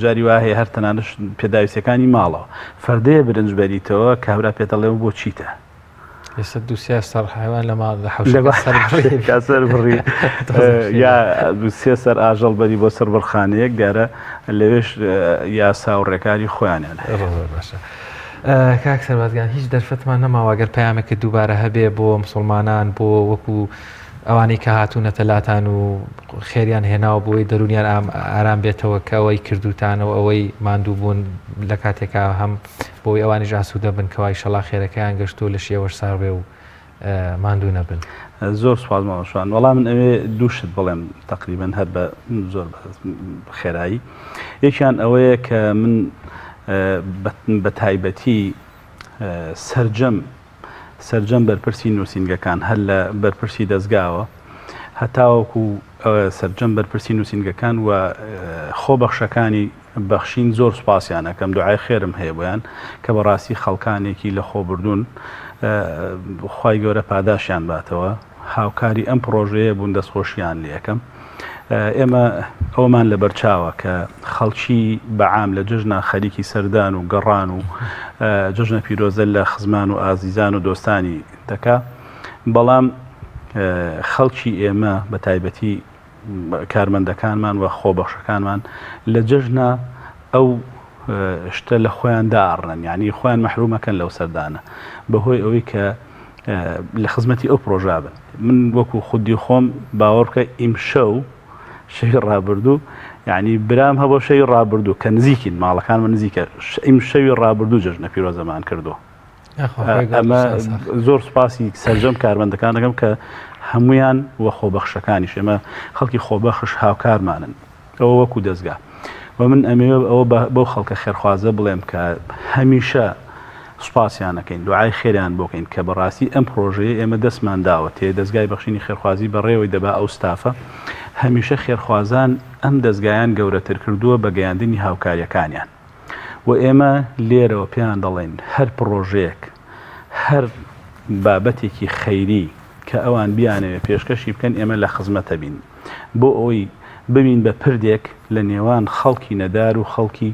جاری وا هەیە هەر تەنانەت پێداویستەکانی ماڵەوە فەردەیە برنج بەریتەوە کابرا پێتەڵێ بۆ چیتە ئێستا دوو سێ سەر حیوان لە ماڵ لە حەوشەکە سەر بڕی. کە سەر بڕی یا دوو سێ سەر ئاژەڵ بەری بۆ سەر بڕخانەیەک دیارە لەوێش یاسا و ڕێکاری خۆیانیان هەیە. زۆر باشە کاک سەرباز گیان هیچ دەرفەتمان نەماوە گەر پەیامێکت دووبارە هەبێ بۆ مسوڵمانان بۆ وەکو ئەوانەی کە هاتوونەتە لاتان و خێریان هێناوە بۆی دەرونیان ئارام بێتەوە کە ئەوەی کردوتانە و ئەوەی ماندوو بوون لە کاتێکا هەم بۆی ئەوانیش ئاسوودە بن کەوا ئیشەڵا خێرەکەیان گەشتووە لەشی ئێوەش ساغ بێ و ماندوو نەبن. زۆر سوپاس مامە شوان. وەڵا من ئەوێ دوو شت بڵێم تەقریبەن هەر بە زۆر بە خێرایی. یەکیان ئەوەیە کە من بە تایبەتی سەرجەم سەرجەم بەرپرسی نووسینگەکان هەر لە بەرپرسی دەزگاوە هەتاوەکو سەرجەم بەرپرسی نووسینگەکان و خۆبەخشەکانی بەخشین زۆر سوپاسیان ئەکەم دوعای خێرم هەیە بۆیان کە بەڕاستی خەڵکانێکی لە خۆبردوون خوای گەورە پاداشیان باتەوە هاوکاری ئەم پڕۆژەیە بوون دەستخۆشیان لێ ئەکەم. ئێمە ئەوەمان لەبەرچاوە کە خەڵکی بەعام لە جەژنا خەریکی سەردان و گەڕان و جەژنە پیرۆزە لە خزمان و ئازیزان و دۆستانی دەکا، بەڵام خەڵکی ئێمە بە تایبەتی کارمەندەکانمان و خۆبەخشەکانمان لە جەژنا ئەو شتە لە خۆیان دائەڕنن، یانی خۆیان مەحرومەکەن لەو سەردانە بەهۆی ئەوەی کە لە خزمەتی ئەو پرۆژە بن. من وەکو خودی خۆم باوەڕ بکە ئیمشەو شەوی ڕابردوو یعنی برام هەبوو شەوی ڕابردوو کە نزیکین ماڵەکانمە نزیکە ئیم شەوی ڕابردوو جەژنە پیرۆزەمان کردووە. ئەمە زۆر سوپاسی سەرجەم کارمەندەکان دەکەم کە هەمویان و خۆبەخشەکانیش ئێمە خەڵکی خۆبەخش هاوکارمانن ئەوە وەکو دەستگا و من ئەمەوێ ئەوە بەو خەڵکە خێرخوازە بڵێم کە هەمیشە سوپاسیانەکەین دوعای خێریان بۆکەین کە بەڕاستی ئەم پرۆژەیە ئێمە دەستمان داوەتێ دەستگای بەخشینی خێرخوازی بەڕێوەی دەبا ئەو ستافە هەمیشە خێرخوازان ئەم دەستگایان گەورەتر کردووە بە گەیاندنی هاوکاریەکانیان و ئێمە لێرەوە پێیان دەڵێین هەر پڕۆژەیەک، هەر بابەتێکی خەیری کە ئەوان بیانەوێ پێشکەشی بکەن ئێمە لە خزمەتە بین بۆ ئەوەی ببین بە پردێک لە نێوان خەڵکی نەدار و خەڵکی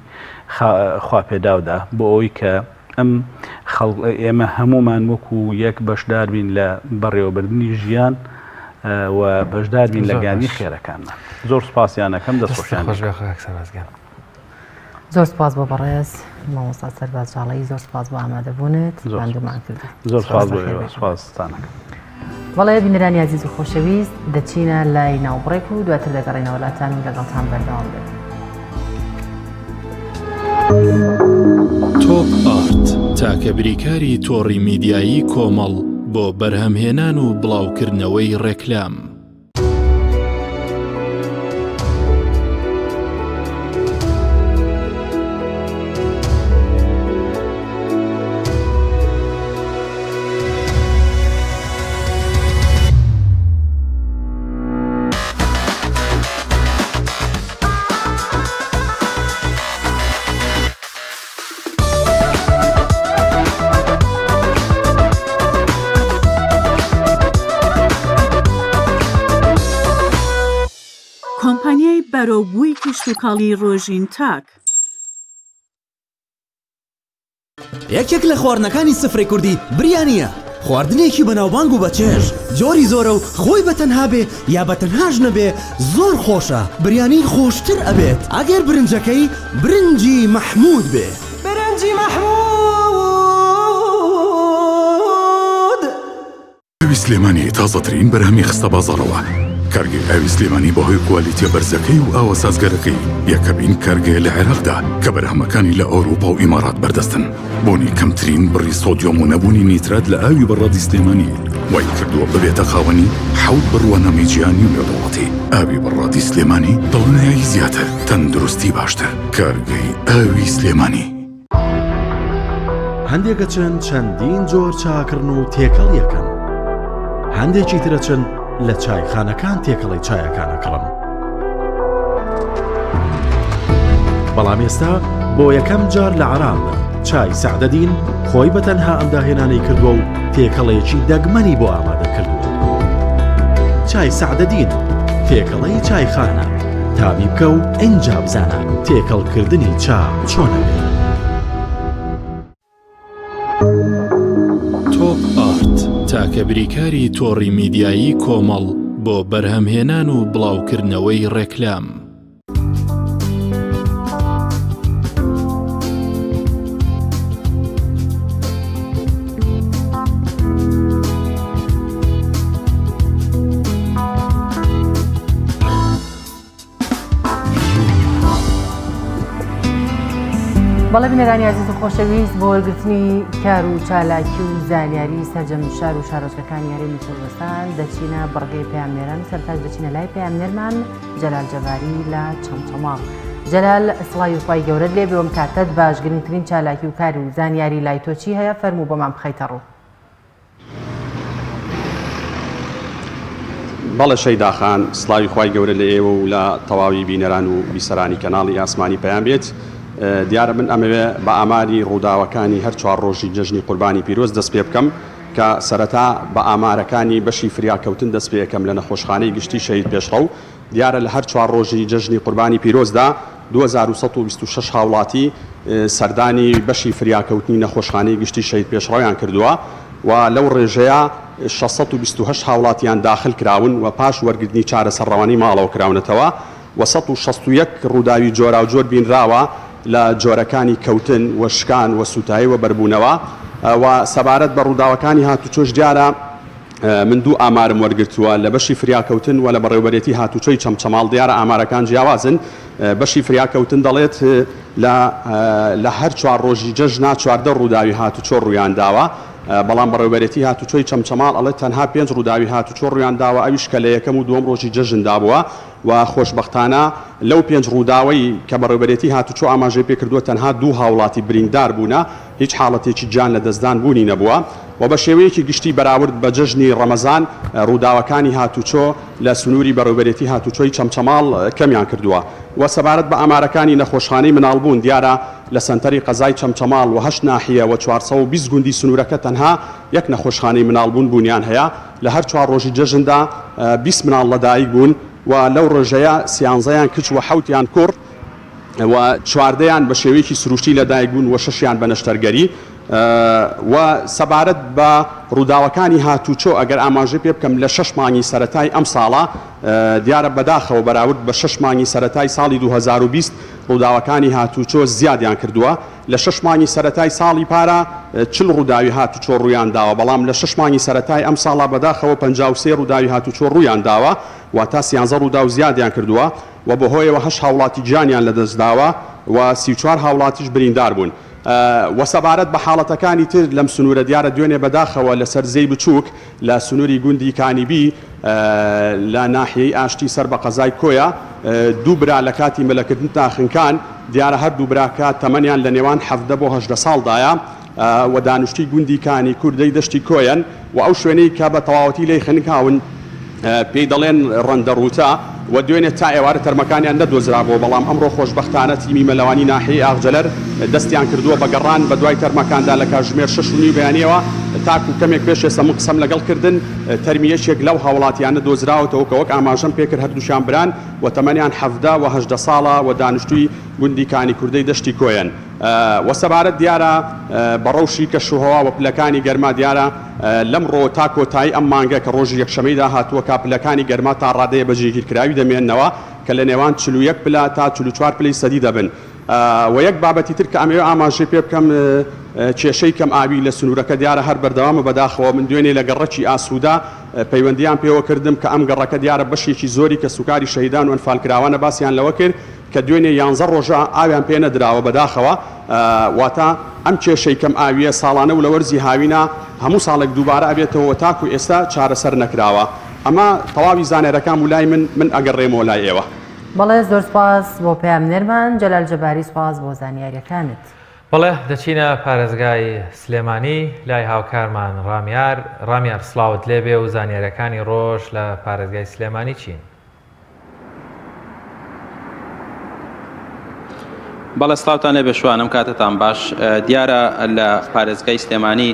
خواپێداودا بۆ ئەوەی کە ئەم ئێمە هەموومان وەکو یەک بەشدار بین لە بەڕێوەبردنی ژیان و بەشدار بین لە گەیاندنی خێرەکانمان. زۆر سوپاسیان ئەکەم دەستخۆشیان لێ. زۆر سپاس بۆ بەڕێز مامۆستا سەرباز جاڵەیی زۆر سپاس بۆ ئامادەبوونت ماندوومان کردی زۆر سپاس بۆ ئێوە سپاستانەکەم. بەڵێ بینەرانی ئازیز و خۆشەویست دەچینە لای ناوبڕێک و دواتر دەگەڕێنەوە لاتان و لەگەڵتان بەردەوام دەبین. تۆپ ئارت تاکە بریکاری تۆڕی میدیایی کۆمەڵ بۆ بەرهەمهێنان و بڵاوکردنەوەی ڕێکلام. کۆمپانیای بەرەوبووی کشتوکاڵی ڕۆژین تاک. یەکێک لە خواردنەکانی سفرەی کوردی بریانییە، خواردنێکی بەناوبانگ و بەچێژ، جۆری زۆرە و خۆی بە تەنها بێ یا بە تەنهاش نەبێ زۆر خۆشە، بریانی خۆشتر ئەبێت ئەگەر برنجەکەی برنجی مەحموود بێ. برنجی مەحموود. ئاوی سلێمانی تازەترین بەرهەمی خستە بازاڕەوە. کارگەی ئاوی سلێمانی بەهۆی کوالیتیە بەرزەکەی و ئاوە سازگەرەکەی یەکەمین کارگەیە لە عێراقدا کە بەرهەمەکانی لە ئەوروپا و ئیمارات بەردەستن. بوونی کەمترین بڕی سۆدیۆم و نەبوونی نیترات لە ئاوی بەڕادی سلێمانی وای کردووە ببێتە خاوەنی حەوت بڕوانامەی جیهانی و نێودەوڵەتی. ئاوی بەڕادی سلێمانی دڵنیایی زیاتر، تەندروستی باشتر. کارگەی ئاوی سلێمانی. هەندێک ئەچن چەندین جۆر چا ئەکڕن و تێکەڵی ئەکەن، هەندێکی تر ئەچن لە چایخانەکان تێکەڵەی چایەکان ئەکڕن. بەڵام ئێستا بۆ یەکەم جار لە عێراقدا چای سەعدەدین خۆی بە تەنها ئەم داهێنانەی کردووە و تێکەڵەیەکی دەگمەنی بۆ ئامادە کردووە. چای سەعدەدین تێکەڵەی چایخانە، تامی بکە و ئینجا بزانە تێکەڵکردنی چا چۆنە بێت. تۆپ ئارت تاکە بریکاری تۆڕی میدیایی کۆمەڵ بۆ بەرهەمهێنان و بڵاوکردنەوەی ڕێکلام. بەڵێ بینەرانی ئازیز و خۆشەویست بۆ وەرگرتنی کار و چالاکی و زانیاری سەرجەم شار و شارۆچکەکانی هەرێمی کوردستان دەچینە بڕگەی پەیامنێران و سەرتاش دەچینە لای پەیامنێرمان جەلال جەباری لە چەمچەماڵ. جەلال سڵاوی خوای گەورەت لێ بێ و ئەم کاتەت باش گرنگترین چالاکی و کار و زانیاری لای تۆ چی هەیە فەرموو بۆمان بخەیتە ڕوو. بەڵێ شەیدا خان، سڵاوی خوای گەورە لە ئێوە و لە تەواوی بینەران و بیسەرانی کەناڵی ئاسمانی پەیام بێت. دیارە من ئەمەوێ بە ئاماری ڕووداوەکانی هەر چوار ڕۆژی جەژنی قوربانی پیرۆز دەست پێ بکەم کە سەرەتا بە ئامارەکانی بەشی فریاکەوتن دەست پێ ئەکەم لە نەخۆشخانەی گشتی شەهید پێشڕەو. دیارە لە هەر چوار ڕۆژی جەژنی قوربانی پیرۆزدا 2126 هاوڵاتی سەردانی بەشی فریاکەوتنی نەخۆشخانەی گشتی شەهید پێشڕەویان کردووە و لەو ڕێژەیە 628 هاوڵاتیان داخل کراون و پاش وەرگرتنی چارەسەر ڕەوانەی ماڵەوە کراونەتەوە و 161 ڕووداوی جۆراوجۆر بینراوە لە جۆرەکانی کەوتن و شکان و سووتایی و بەربوونەوە و سەبارەت بە ڕووداوەکانی هاتوچۆش دیارە من دوو ئامارم وەرگرتووە لە بەشی فریاکەوتن و لە بەڕێوەبەرێتی هاتوچۆی چەمچەماڵ، دیارە ئامارەکان جیاوازن، بەشی فریاکەوتن دەڵێت لە لە هەر چوار ڕۆژی جەژنا 14 ڕووداوی هاتوچۆ ڕوویانداوە، بەڵام بەڕێوەبەرێتی هاتوچۆی چەمچەماڵ ئەڵێت تەنها پێنج ڕووداوی هاتوچۆ ڕوویانداوە ئەویش کە لە یەکەم و دووەم ڕۆژی جەژندا بووە و خۆشبەختانە لەو پێنج ڕووداوەی کە بەڕێوەبەرێتی هاتوچۆ ئاماژەی پێکردووە تەنها دوو هاوڵاتی بریندار بوونە. هیچ حاڵەتێکی گیان لەدەستدان بوونی نەبووە و بە شێوەیەکی گشتی بەراورد بە جەژنی ڕەمەزان ڕووداوەکانی هاتوچۆ لە سنووری بەڕێوبەرێتی هاتوچۆی چەمچەماڵ کەمیان کردووە و سەبارەت بە ئامارەکانی نەخۆشخانەی مناڵبوون دیارە لە سەنتەری قەزای چەمچەماڵ و هەشت ناحیە و 420 گوندی سنوورەکە تەنها یەک نەخۆشخانەی مناڵبوون بوونیان هەیە لە هەر چوار ڕۆژی جەژندا 20 مناڵ لەدایک بوون و لەو ڕێژەیە سیانزەیان کچ و حەوتیان کوڕ و چواردەیان بە شێوەیەکی سروشتی لەدایک بوون و شەشیان بە نەشتەرگەری و سەبارەت بە ڕووداوەکانی هاتوچۆ ئەگەر ئاماژەی پێ بکەم لە شەش مانگی سەرەتای ئەمساڵە دیارە بەداخەوە بەراورد بە شەش مانگی سەرەتای ساڵی 2020 ڕووداوەکانی هاتوچۆ زیادیان کردووە لە شەش مانگی سەرەتای ساڵی پارا 40 ڕووداوی هاتوچۆ ڕوویان داوە بەڵام لە شەش مانگی سەرەتای ئەمساڵا بەداخەوە 53 ڕووداوی هاتوچۆ ڕوویان داوە واتە 13 ڕووداو زیادیان کردووە و بەهۆیەوە هەشت هاوڵاتی گیانیان لەدەستداوە و 34 هاوڵاتیش بریندار بوون. و سەبارەت بە حاڵەتەکانی تر لەم سنوورە دیارە دوێنێ بەداخەوە لەسەر زێی بچووک لە سنووری گوندی کانیبی لە ناحیەی ئاشتی سەر بە قەزای کۆیە دوو برا لە کاتی مەلەکردندا خنکان، دیارە هەردوو براکە تەمەنیان لە نێوان 17 بۆ 18 ساڵدایە. و دانیشتووی گوندی کانی کوردەی دەشتی کۆیەن و ئەو شوێنەی کە بە تەواوەتی لێی خنکاون پێی دەڵێن ڕەندەڕووتە و دوێنێ تا ئێوارە تەرمەکانیان نەدۆزرابووە، بەڵام ئەمڕۆ خۆشبەختانە تیمی مەلەوانی ناحیەی ئاغجەلەر دەستیان کردووە بە گەڕان بەدوای تەرمەکاندا لە کاتژمێر شەش و نیو بەیانییەوە تاکوو کەمێک پێش ئێستا من قسەم لەگەڵ کردن تەرمی یەکێک لەو هاوڵاتیانە دۆزراوەتەوە کە وەک ئاماژەم پێکرد هەردووکیان بران و تەمەنیان 17 و 18 ساڵە و دانیشتووی گوندی کانی کوردەی دەشتی کۆیەن. وە سەبارەت دیارە بە ڕەوشی کەشوهەوا و پلەکانی گەرما دیارە لەمڕۆ تا کۆتایی ئەم مانگە کە ڕۆژی یەکشەمەی داهاتووە کا پلەکانی گەرما تا ڕادەیە بە جێگیرکراوی دەمێننەوە کە لە نێوان 41 پلە تا 44 پلەی سەدی دەبن وە یەک بابەتی تر کە ئەمەوێ ئاماژەی پێ بکەم کێشەی کەم ئاوی لە سنوورەکە دیارە هەر بەردەوامە بەداخەوە من دوێنێ لە گەڕەکی ئاسوودە پەیوەندیان پێوە کردم کە ئەم گەڕەکە دیارە بەشێکی زۆری کەسوکاری شەهیدان و ئەنفالکراوانە باسیان لەوە کرد کە دوێنێ یانزە ڕۆژە ئاویان پێ نەدراوە بەداخەوە واتە ئەم کێشەی کەم ئاویە ساڵانە و لە وەرزی هاوینە هەموو ساڵێک دووبارە ئەبێتەوە تاکو ئێستا چارەسەر نەکراوە ئەمە تەواوی زانیارەکان بوو لای من من ئەگەڕێمەوە لای ئێوە. بەڵێ زۆر سوپاس بۆ پەیامنێرمان جەلال جەباری سوپاس بۆ زانیاریەکانت. بەڵێ دەچینە پارێزگای سلێمانی لای هاوکارمان ڕامیار ڕامیار سڵاوت لێبێ و زانیاریەکانی ڕۆژ لە پارێزگای سلێمانی چین؟ بەڵێ سڵاوتان لێبێ شوان ئەم کاتەتان باش دیارە لە پارێزگای سلێمانی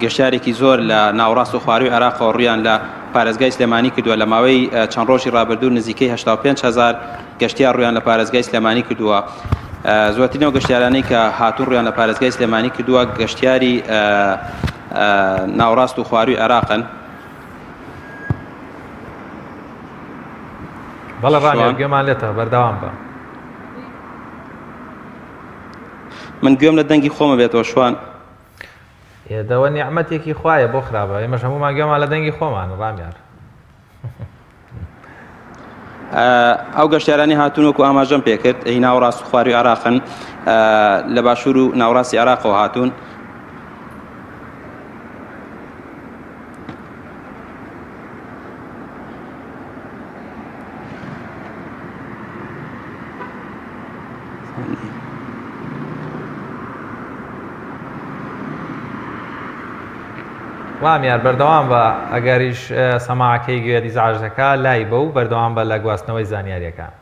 گەشتارێکی زۆر لە ناوەڕاست و خواروی عێراقەوە ڕویان لە پارێزگای سلێمانی کردووە لە ماوەی چەند ڕۆژی ڕابردوو نزیکەی 85 هزار گەشتیار ڕویان لە پارێزگای سلێمانی کردووە زۆرترین ئەو گەشتیارانەی کە هاتوون ڕویان لە پارێزگای سلێمانی کردووە گەشتیاری ناوەڕاست و خواروی عێراقن بەڵێ ڕامیار گوێمان لێتە بەردەوام بە. من گوێم لە دەنگی خۆمە بێتەوە شوان. ئێدەوە نیعمەتێکی خوایە بۆ خراپە ئێمەش هەموومان گوێمان لە دەنگی خۆمان ڕامیار. ئەو گەشتیارانی هاتوون وەکو ئاماژەم پێکرد هی ناوەڕاست و خواروی عێراقن لە باشوور و ناوەڕاستی عێراقەوە هاتوون. ڕامیار بەردەوام بە ئەگەریش سەماعەکەی گوێت ئیزعاج دەکا لای بە و بەردەوام بە لە گواستنەوەی زانیاریەکان.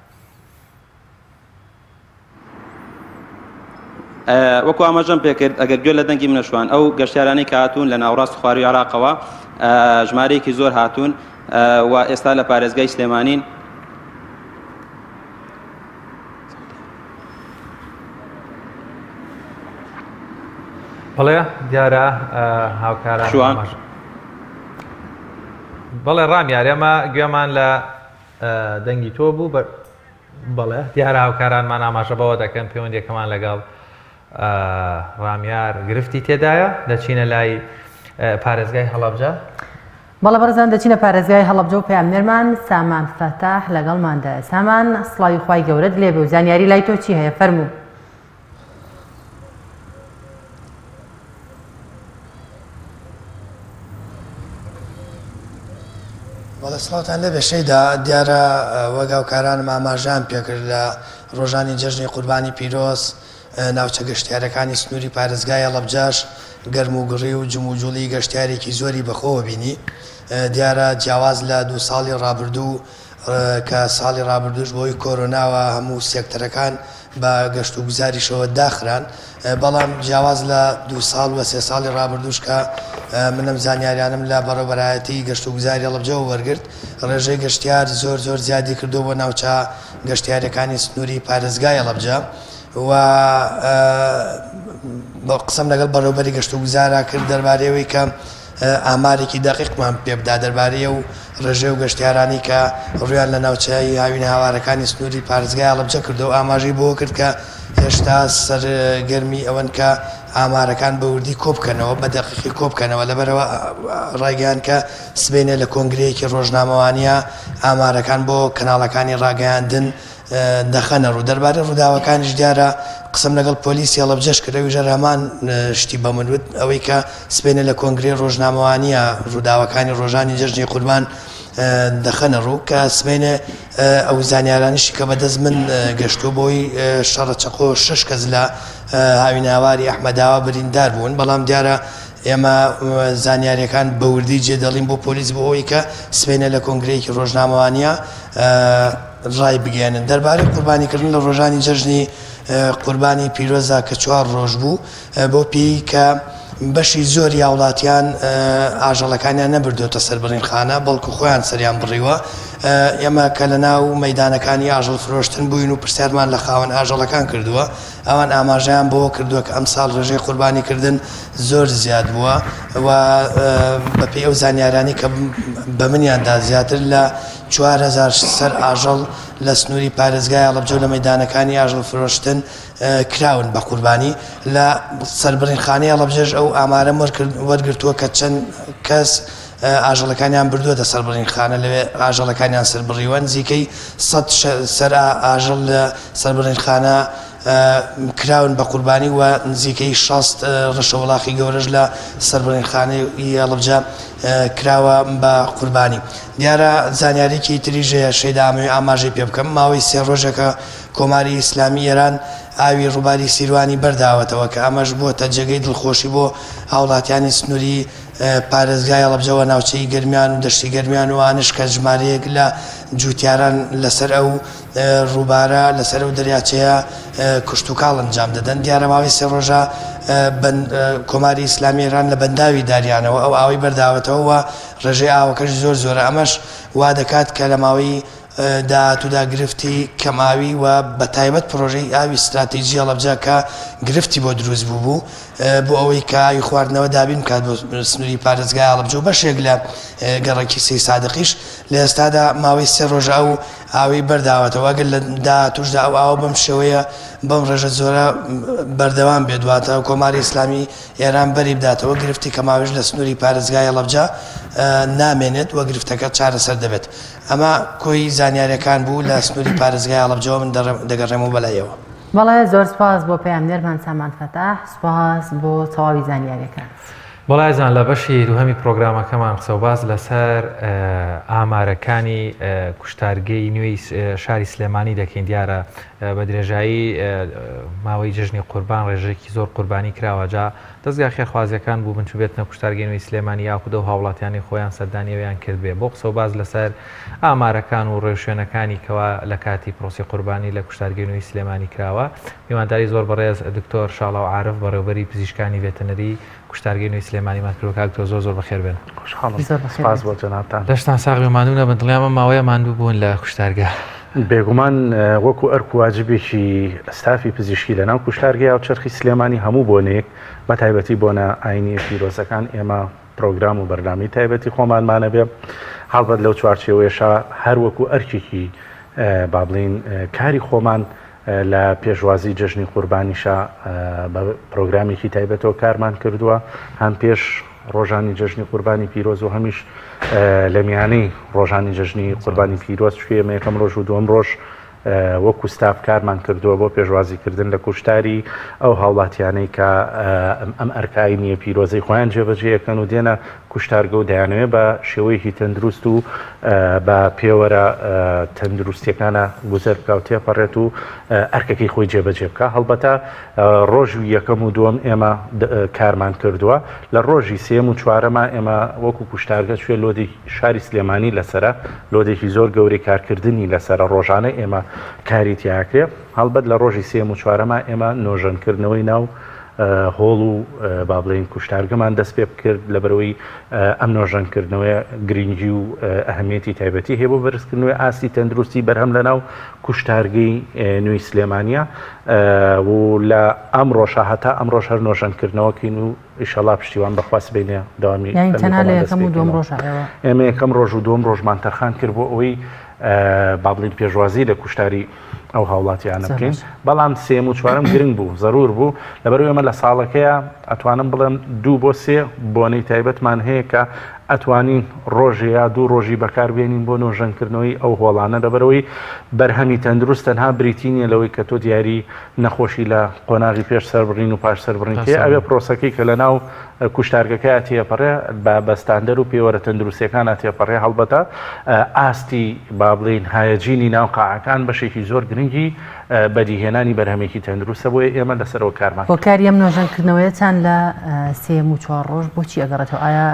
وەکو ئاماژەم پێکرد ئەگەر گوێ لە دەنگی منە شوان ئەو گەشتیارانەی کە هاتوون لە ناوەڕاست خواروی عێراقەوە ژمارەیەکی زۆر هاتوون و ئێستا لە پارێزگای سلێمانین. بەڵێ دیارە هاوکاران شوان. بەڵێ ڕامیار ئێمە گوێمان لە دەنگی تۆ بوو بەڵێ دیارە هاوکارانمان ئاماژە بەوە دەکەن پەیوەندیەکەمان لەگەڵ ڕامیار گرفتی تێدایە دەچینە لای پارێزگای هەڵەبجە. بەڵێ بەڕێزان دەچینە پارێزگای هەڵەبجە و پەیامنێرمان سامان فەتاح لەگەڵماندایە. سامان سڵاوی خوای گەورەت لێبێ و زانیاری لای تۆ چی هەیە فەرموو. بەڵێ سڵاوتان لێبێ شەیدا، دیارە وەک هاوکارانم ئاماژەیان پێکرد لە ڕۆژانی جەژنی قوربانی پیرۆز ناوچە گەشتیارەکانی سنووری پارێزگای هەڵەبجەش گەرموگوڕی و جموجوڵی گەشتیارێکی زۆری بەخۆوە بینی. دیارە جیاواز لە دوو ساڵی ڕابردوو کە ساڵی ڕابردووش بەهۆی کۆرۆناوە هەموو سێکتەرەکان بە گەشتوگوزاریشەوە داخران، بەڵام جیاواز لە دوو ساڵ و سێ ساڵی ڕابردووش کە من ئەم زانیاریانەم لە بەڕێوەبەرایەتی گەشتوگوزاری هەڵەبجەوە وەرگرت، ڕێژەی گەشتیار زۆر زۆر زیادی کردووە بۆ ناوچە گەشتیاریەکانی سنووری پارێزگای هەڵەبجە و قسەم لەگەڵ بەڕێوبەری گەشتوگوزارا کرد دەربارەی ئەوەی کە ئامارێکی دەقیقمان پێ بدا دەربارەی ئەو ڕێژەی و گەشتیارانەی کە ڕوویان لە ناوچەی هاوینەهاوارەکانی سنووری پارێزگای هەڵەبجە کردووە و ئاماژەی بەوە کرد کە هێشتا سەرگەرمی ئەوەن کە ئامارەکان بە وردی کۆبکەنەوە، بە دەقیقی کۆبکەنەوە، لەبەرئەوە ڕایگەیاند کە سبەینێ لە کۆنگرەیەکی ڕۆژنامەوانییە ئامارەکان بۆ کەناڵەکانی ڕاگەیاندن دەخەنە ڕوو. دەربارەی ڕووداوەکانیش دیارە قسەم لەگەڵ پۆلیسی هەڵەبجەش کرد، ئەویش هەر هەمان شتی بە من وت، ئەوەی کە سبەینێ لە کۆنگرەی ڕۆژنامەوانییە ڕووداوەکانی ڕۆژانی جەژنی قوربان دەخەنە ڕوو، کە سبەینێ ئەو زانیارانەشی کە بەدەست من گەشتووە بەهۆی شەڕە چەقۆ شەش کەس لە هاوینەهاواری ئەحمەداوا بریندار بوون، بەڵام دیارە ئێمە زانیارییەکان بە وردی جێدەڵین بۆ پۆلیس بۆ ئەوەی کە سبەینێ لە کۆنگرەیەکی ڕۆژنامەوانییە ڕایبگەیەنن. دەربارەی قوربانیکردن لە ڕۆژانی جەژنی قوربانی پیرۆزدا کە چوار ڕۆژ بوو، بەو پێیەی کە بەشی زۆری هاوڵاتیان ئاژەڵەکانیان نەبردۆتە سەربڕینخانە، بەڵکو خۆیان سەریان بڕیوە، ئێمە کە لەناو مەیدانەکانی ئاژەڵ فرۆشتن بووین و پرسیارمان لە خاوەن ئاژەڵەکان کردووە، ئەوان ئاماژەیان بەوە کردووە کە ئەمساڵ ڕێژەی قوربانیکردن زۆر زیاد بووە و بەپێی ئەو زانیارانەی کە بە منیان دا زیاتر لە 4000 سەر ئاژەڵ لە سنووری پارێزگای هەڵەبجە و لە مەیدانەکانی ئاژەڵ فرۆشتن کراون بە قوربانی. لە سەربڕینخانەی هەڵەبجەش ئەو ئامارەم وەرگرتووە کە چەند کەس ئاژەڵەکانیان بردووەتە سەربڕینخانە، لەوێ ئاژەڵەکانیان سەربڕیوە، نزیکەی 100 سەر ئاژەڵ لە سەربڕینخانە کراون بە قوربانی و نزیکەی 60 ڕەشەوڵاخی گەورەش لە سەربڕینخانەی هەڵەبجە کراوە بە قوربانی. دیارە زانیاریی تریش هەیە شەیدا ئەمەوێ ئاماژەی پێ بکەم، ماوەی سێ ڕۆژێکە کۆماری ئیسلامی ئێران ئاوی ڕووباری سیروانی بەرداوەتەوە کە ئەمەش بووەتە جێگەی دڵخۆشی بۆ هاوڵاتیانی سنووری پارێزگای هەڵەبجە و ناوچەی گەرمیان و دەشتی گەرمیان و ئانش کە ژمارەیەک لە جووتیاران لەسەر ئەو ڕووبارە لەسەر ئەو دەریاچەیە کشتوکاڵ ئەنجام دەدەن. دیارە ماوەی سێ ڕۆژە کۆماری ئیسلامی ئێران لە بەنداوی داریانەوە ئەو ئاوەی بەرداوەتەوە و ڕێژەی ئاوەکەش زۆر زۆرە، ئەمەش وا دەکات کە لە ماوەی داهاتوودا گرفتی کەمئاوی و بەتایبەت پڕۆژەی ئاوی ستراتیجی هەڵەبجە کە گرفتی بۆ دروست بووبوو بۆ ئەوەی کە ئاوی خواردنەوە دابین بکات بۆ سنووری پارێزگای هەڵەبجە و بەشێک لە گەڕەکی سەیدسادقیش لە ئێستادا ماوەی سێ ڕۆژە ئەو ئاوەی بەرداوەتەوە ئەگەر لە داهاتووشدا ئەو ئاوە بەم شێوەیە بەم ڕێژە زۆرە بەردەوام بێت واتە کۆماری ئیسلامی ئێران بەری بداتەوە گرفتی کەماویش لە سنووری پارێزگای هەڵەبجە نامێنێت و گرفتەکە چارەسەر دەبێت. ئەمە کۆی زانیاریەکان بوو لە سنووری پارێزگای هەڵەبجەوە من دەگەڕێمەوە بەلایەوە. بەڵێ زۆر سوپاس بۆ پەیامنێرمان سامان فەتاح سوپاس بۆ تەواوی زانیاریەکانت. بەڵێ ئازیزان لە بەشی دووهەمی پرۆگرامەکەمان قسەوباس لەسەر ئامارەکانی کوشتارگەی نوێی شاری سلێمانی دەکەین دیارە بە درێژایی ماوەی جەژنی قوربان ڕێژەیەکی زۆر قوربانی کراوە جا دەزگا خێرخوازیەکان بووبن چوبێتنە کوشتارگەی نوێی سلێمانی یاخود ئەو هاوڵاتیانەی خۆیان سەردانی ئەوێیان کردبێ بۆ قسەو باس لەسەر ئامارەکان و ڕێوشوێنەکانی کەوا لە کاتی پرۆسەی قوربانی لە کوشتارگەی نوێی سلێمانی کراوە میوانداری زۆر بەڕێز دکتۆر شاڵاو عارف بەڕێوبەری پزیشکانی ڤێتەنەری کوشتارگەی نوێی سلێمانیمان کردووە. کاک دکتۆر زۆر زۆر بەخێر بێن. خۆشحاڵم. سپاس بۆ جەنابتان. لەشتان ساغ بێ ماندوو نەبن. دڵنیام ئەم ماوەیە ماندوو بوون لە کوشتارگە. بێگومان وەکو ئەرک و واجبێکی ستافی پزیشکی لەناو کوشتارگەی هاوچەرخی سلێمانی هەموو بۆنەیەک بە تایبەتی بۆنە ئاینییە پیرۆزەکان ئێمە پرۆگرام و بەرنامەی تایبەتی خۆمانمان هەبێ هەڵبەت لەو چوارچێوەیەشا هەر وەکو ئەرکێکی با بڵێین کاری خۆمان لە پێشوازی جەژنی قوربانیشا بە پرۆگرامێکی تایبەتەوە کارمان کردووە هەم پێش ڕۆژانی جەژنی قوربانی پیرۆز و هەمیش لە میانەی ڕۆژانی جەژنی قوربانی پیرۆز چونکە ئێمە یەکەم ڕۆژ و دووەم ڕۆژ وەکو ستاف کارمان کردووە بۆ پێشوازیکردن لە کوشتاری ئەو هاوڵاتیانەی کە ئەم ئەرکە ئاینییە پیرۆزەی خۆیان جێبەجێ ئەکەن و دێنە کوشتارگە و دەیانەوێت بە شێوەیەکی تەندروست و بە پێوەرە تەندروستیەکانە گوزەر بکا و تێپەڕێت و ئەرکەکەی خۆی جێبەجێ بکا. هەڵبەتە ڕۆژی یەکەم و دووەم ئێمە کارمان کردووە، لە ڕۆژی سێیەم و چوارەما ئێمە وەکو کوشتارگە چوێ لۆدی شاری سلێمانی لەسەرە، لۆدێکی زۆر گەورەی کارکردنی لەسەرە، ڕۆژانە ئێمە کاری تیاکرێ. هەڵبەت لە ڕۆژی سێیەم و چوارەما ئێمە نۆژەنکردنەوەی ناو هۆڵ و با بڵێین کوشتارگەمان دەست پێ بکرد، لەبەرئەوەی ئەم نۆژەنکردنەوەیە گرنگی و ئەهمیەتی تایبەتی هەیە بۆ بەرزکردنەوەی ئاستی تەندروستی بەرهەم لەناو کوشتارگەی نوێی سلێمانیە و لە ئەمڕۆشا هەتا ئەمڕۆش هەر نۆژەنکردنەوەکەین و ئیشەڵا پشتیوان بەخوا سبەینێ دەوامی یانی فەرمی تەنها لە خۆمان دەست یەکەم پێ و دووەم بکەینەوە. ڕۆژە ئێوە؟ ئێمە یەکەم ڕۆژ و دووەم ڕۆژمان تەرخان کرد بۆ ئەوەی با بڵێین پێشوازی لە کوشتاری ئەو هاوڵاتیانە زۆر بکەین باشە. بەڵام سێم و چوارەم گرنگ بوو زەرور بوو لەبەرئەوەی ئێمە لە ساڵەکەیا ئەتوانم بڵێم دوو بۆ سێ بۆنەی تایبەتمان هەیە کە ئەتوانین ڕۆژێ یا دوو ڕۆژی بەکار بێنین بۆ نۆژەنکردنەوەی ئەو هۆڵانە لەبەرئەوەی بەرهەمی تەندروست تەنها بریتی نییە لەوەی کە تۆ دیاری نەخۆشی لە قۆناغی پێش سەربڕین و پاش سەربڕین تێ ئەوێ پرۆسەکەی کە لە ناو کوشتارگەکەیا تێپەڕێ بە بە ستاندەر و پێوەرە تەندروستیەکانا تێپەڕێ هەڵبەتە ئاستی با بڵێین هایەجینی ناو قاعەکان بەشێکی زۆر گرنگی بەدیهێنانی بەرهەمێکی تەندروستە بۆیە ئێمە لەسەرەوە کارمان کردووە. هۆکاری ئەم نۆژەنکردنەوەیەتان لە سێیەم و چوار ڕۆژ بۆچی ئەگەڕێتەوە؟ ئایا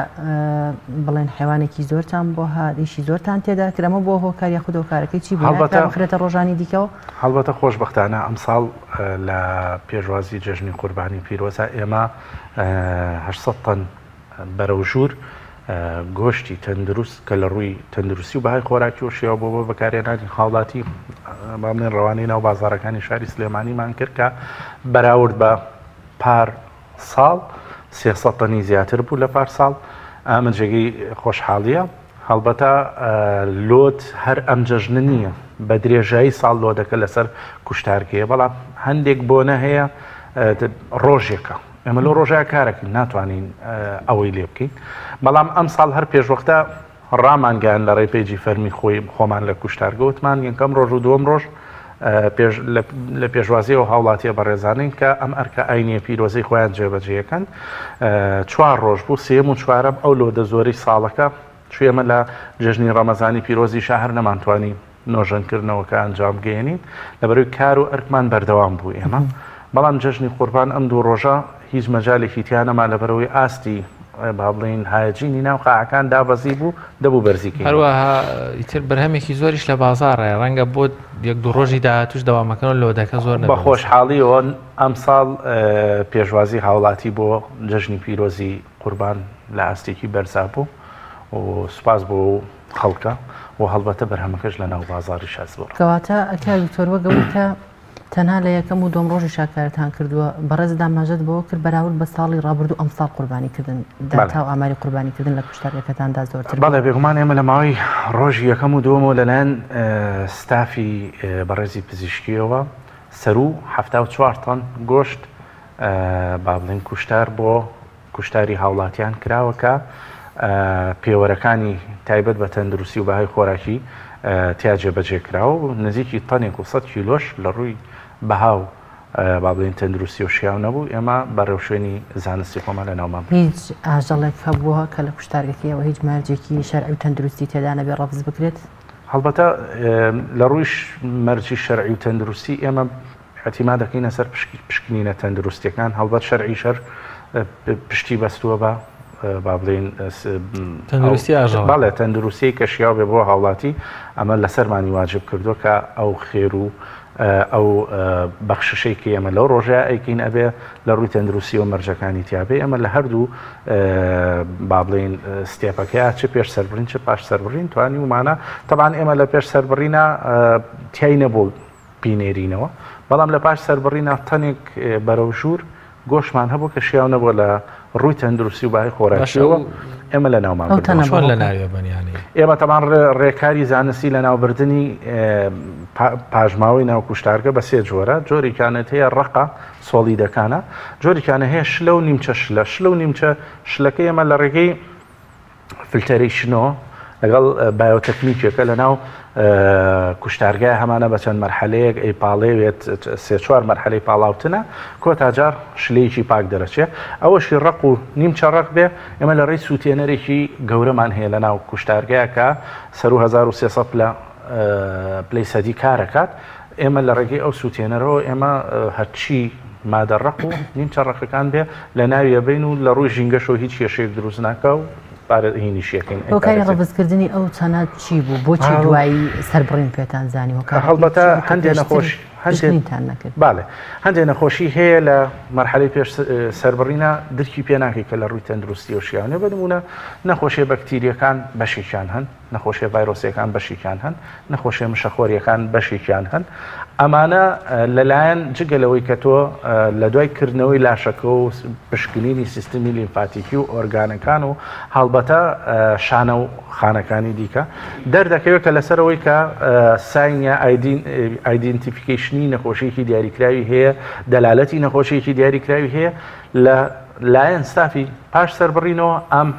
بڵێن حەیوانێکی زۆرتان بۆ هات ئیشی زۆرتان تێدا کرد ئەمە بۆ هۆکار یاخود هۆکارەکەی چی بوو؟ هەڵبەتە بخرێتە ڕۆژانی دیکەوە؟ هەڵبەتە خۆشبەختانە ئەمساڵ لە پێشوازی جەژنی قوربانی پیرۆزە ئێمە 800 تەن بەرەو ژوور گۆشتی تەندروست کە لە ڕووی تەندروستی و بەهای خۆراکیەوە شیاو بۆ بۆ بەکارهێنانی هاوڵاتی با بڵێن ڕەوانەی ناو بازاڕەکانی شاری سلێمانیمان کرد کە بەراورد بە پار ساڵ 300 تەنی زیاتر بوو لە پار ساڵ ئەمە جێگەی خۆشحاڵیە هەڵبەتە لۆت هەر ئەم جەژنە نییە بە درێژایی ساڵ لۆدەکە لەسەر کوشتارگەیە بەڵام هەندێک بۆنە هەیە ڕۆژێکە ئێمە لەو ڕۆژەیا کارەکەین ناتوانین ئەوەی لێ بکەین بەڵام ئەمساڵ هەر پێشوەختە ڕامانگەیان لە ڕێی پەیجی فەرمی خۆی خۆمان لە کوشتارگە وتمان یەکەم ڕۆژ و دووەم ڕۆژ لە پێشوازی ئەو هاوڵاتیە بەڕێزانین کە ئەم ئەرکە ئاینیە پیرۆزەی خۆیان جێبەجێەکەن چوار ڕۆژ بوو سێم و چوارەم ئەو لۆدە زۆری ساڵەکە چو ئێمە لە جەژنی ڕەمەزانی پیرۆزی شاهر نەمانتوانی نۆژەنکردنەوەکە ئەنجام بگەیەنین لەبەرەوەی کار و ئەرکمان بەردەوام بوو ئێمە بەڵام جەژنی قوربان ئەم دوو ڕۆژە هیچ مەجالێکی تیا نەما لەبەرەوەی ئاستی با بڵێین هایجینی ناو قاعەکان دابەزی بوو دەبوو بەرزی کەینەوە. هەروەها ئیتر بەرهەمێکی زۆریش لە بازاڕە ڕەنگە بۆ یەک دوو ڕۆژی داهاتووش دەوامەکەن و لۆدەکە زۆر بە خۆشحاڵیەوە ئەمساڵ پێشوازی هاوڵاتی بۆ جەژنی پیرۆزی قوربان لە ئاستێکی بەرزا بوو و سوپاس بۆ خەڵکە و هەڵبەتە بەرهەمەکەش لە ناو بازاڕی شاسبڕ. کەواتە کاک دکتۆر وەک ئەوەی کە تەنها لە یەکەم و دووەم ڕۆژیشا کارتان کردووە، بەڕێزت ئاماژەت بەوە کرد بەراورد بە ساڵی ڕابردوو ئەمساڵ قوربانی کردن داتا و ئاماری قوربانی کردن لە کوشتارگەکەتاندا زۆرتر بووە. بەڵێ بێگومان ئێمە لە ماوەی ڕۆژی یەکەم و دووەمەوە لەلایەن ستافی بەڕێزی پزیشکییەوە سەروو 74 تەن گۆشت با بڵێین کوشتار بۆ کوشتاری هاوڵاتیان کراوە کە پێوەرەکانی تایبەت بە تەندروستی و بەهای خۆراکی تیا جێبەجێ کراوە و نزیکی تەنێک و 100 کیلۆش لە ڕووی بەها و با بڵێین تەندروستی و شیاو نەبوو ئێمە بە ڕێوشوێنی زانستی خۆمان لە ناومان هیچ ئاژەڵێک هەبووە کە لە کوشتارگەکەیەوە هیچ مەرجێکی شەرعی و تەندروستی تێدا نەبێ ڕەفز بکرێت؟ هەڵبەتە لە ڕووی مەرجی شەرعی و تەندروستی ئێمە ئیعتیماد دەکەینە سەر پشکنینە تەندروستیەکان، هەڵبەت شەرعیش هەر پشتی بەستووە بە با بڵێین تەندروستی ئاژەڵ. بەڵێ تەندروستی کە شیاو بێ بۆ هاوڵاتی، ئەمە لەسەرمانی واجب کردووە کە ئەو خێر و ئەو بەخششەی کە ئێمە لەو ڕۆژەیا ئەیکەین ئەبێ لە ڕووی تەندروستیەوە مەرجەکانی تیابێ ئێمە لە هەردوو با بڵێین ستێپەکەیا چ پێش سەربڕین چ پاش سەربڕین توانیومانە تەبعەن ئێمە لە پێش سەربڕینا تیای نەبوو بینێرینەوە بەڵام لە پاش سەربڕینا تەنێک بەرەو ژوور گۆشتمان هەبوو کە شیاو نەبووە لە ڕووی تەندروستی و بەهای خۆراکیەوە ئێمە لە ناومان چۆن لە ناوێ بن یانی ئێمە تەمان ڕێکاری زانستی لە ناوبردنی پاشماوەی ناو کوشتارگە بە سێ جۆرە جۆریکانت هەیە ڕەقە سۆڵیدەکانە جۆریکانە هەیە شلە و نیمچە شلە شلە و نیمچە شلەکە ئێمە لە ڕێگەی فلتەری شنۆ لەگەڵ بایۆتەکنیکێکە لە ناو کوشتارگای هەمانە بە چەند مەرحەلەیەک ئەی پاڵێوێت سێ چوار مەرحەلەی پاڵاوتنە کۆتا جار شلەیەکی پاک دەرەچێ ئەوەشی ڕق و نیمچە ڕق بێ ئێمە لە ڕێی سووتێنەرێکی گەورەمان هەیە لە ناو کوشتارگایە کە سەرو 1300 پلە پلەی سەدی کارەکات ئێمە لە ڕێگەی ئەو سووتێنەرەوە ئێمە هەرچی مادە ڕەق و نیمچە ڕەقەکان بێ لە ناوی ئەبەین و لە ڕووی ژینگەشەوە هیچ کێشەیەک دروست ناکا و هینیشیەکەین. هۆکاری ڕەفزکردنی ئەو چەنە چی بوو؟ بۆچی دوایی سەربڕین پێتان زانی؟ هۆکارەکەی هەڵبەتە چی بوو کە هەندێ پێشتر نەخۆش هەندێ پشکنینتان نەکرد؟ بەڵێ هەندێ نەخۆشی هەیە لە مەرحەلەی پێش سەربڕینە درکی پێ ناکەی کە لە ڕووی تەندروستیەوە شیاو نیە بە نموونە نەخۆشیە بەکتیریەکان بەشێکیان هەن نەخۆشیە ڤایرۆسیەکان بەشێکیان هەن، نەخۆشیە مشەخۆریەکان بەشێکیان هەن، ئەمانە لەلایەن جگە لەوەی کە تۆ لە دوای کردنەوەی لاشەکە و پشکنینی سیستمی لیمفاتیکی و ئۆرگانەکان و هەڵبەتە شانە و خانەکانی دیکە دەردەکەوێت کە لەسەرەوەی کە sign یا identification ی نەخۆشیەکی دیاریکراوی هەیە دەلالەتی نەخۆشیەکی دیاریکراوی هەیە لە لایەن ستافی پاش سەربڕینەوە ئەم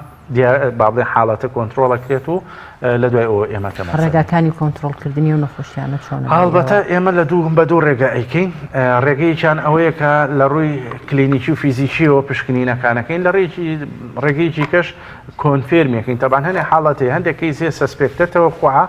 با بڵێین حاڵەتە کۆنترۆڵ ئەکرێت و لە دوای ئەوە ئێمە تەماشا ڕێگاکانی کۆنترۆڵکردنی ئەو نەخۆشیانە چۆنە؟ هەڵبەتە ئێمە لە دوو بە دوو ڕێگا ئەیکەین ڕێگەیەکیان ئەوەیە کە لە ڕووی کلینیکی و فیزیکیەوە پشکنینەکانەکەین لە ڕێکی ڕێگەیەکی کەش confirm یەکەین تەبان هەنێ حاڵەت هەیە هەندێک case ێ suspected تەوەقوعە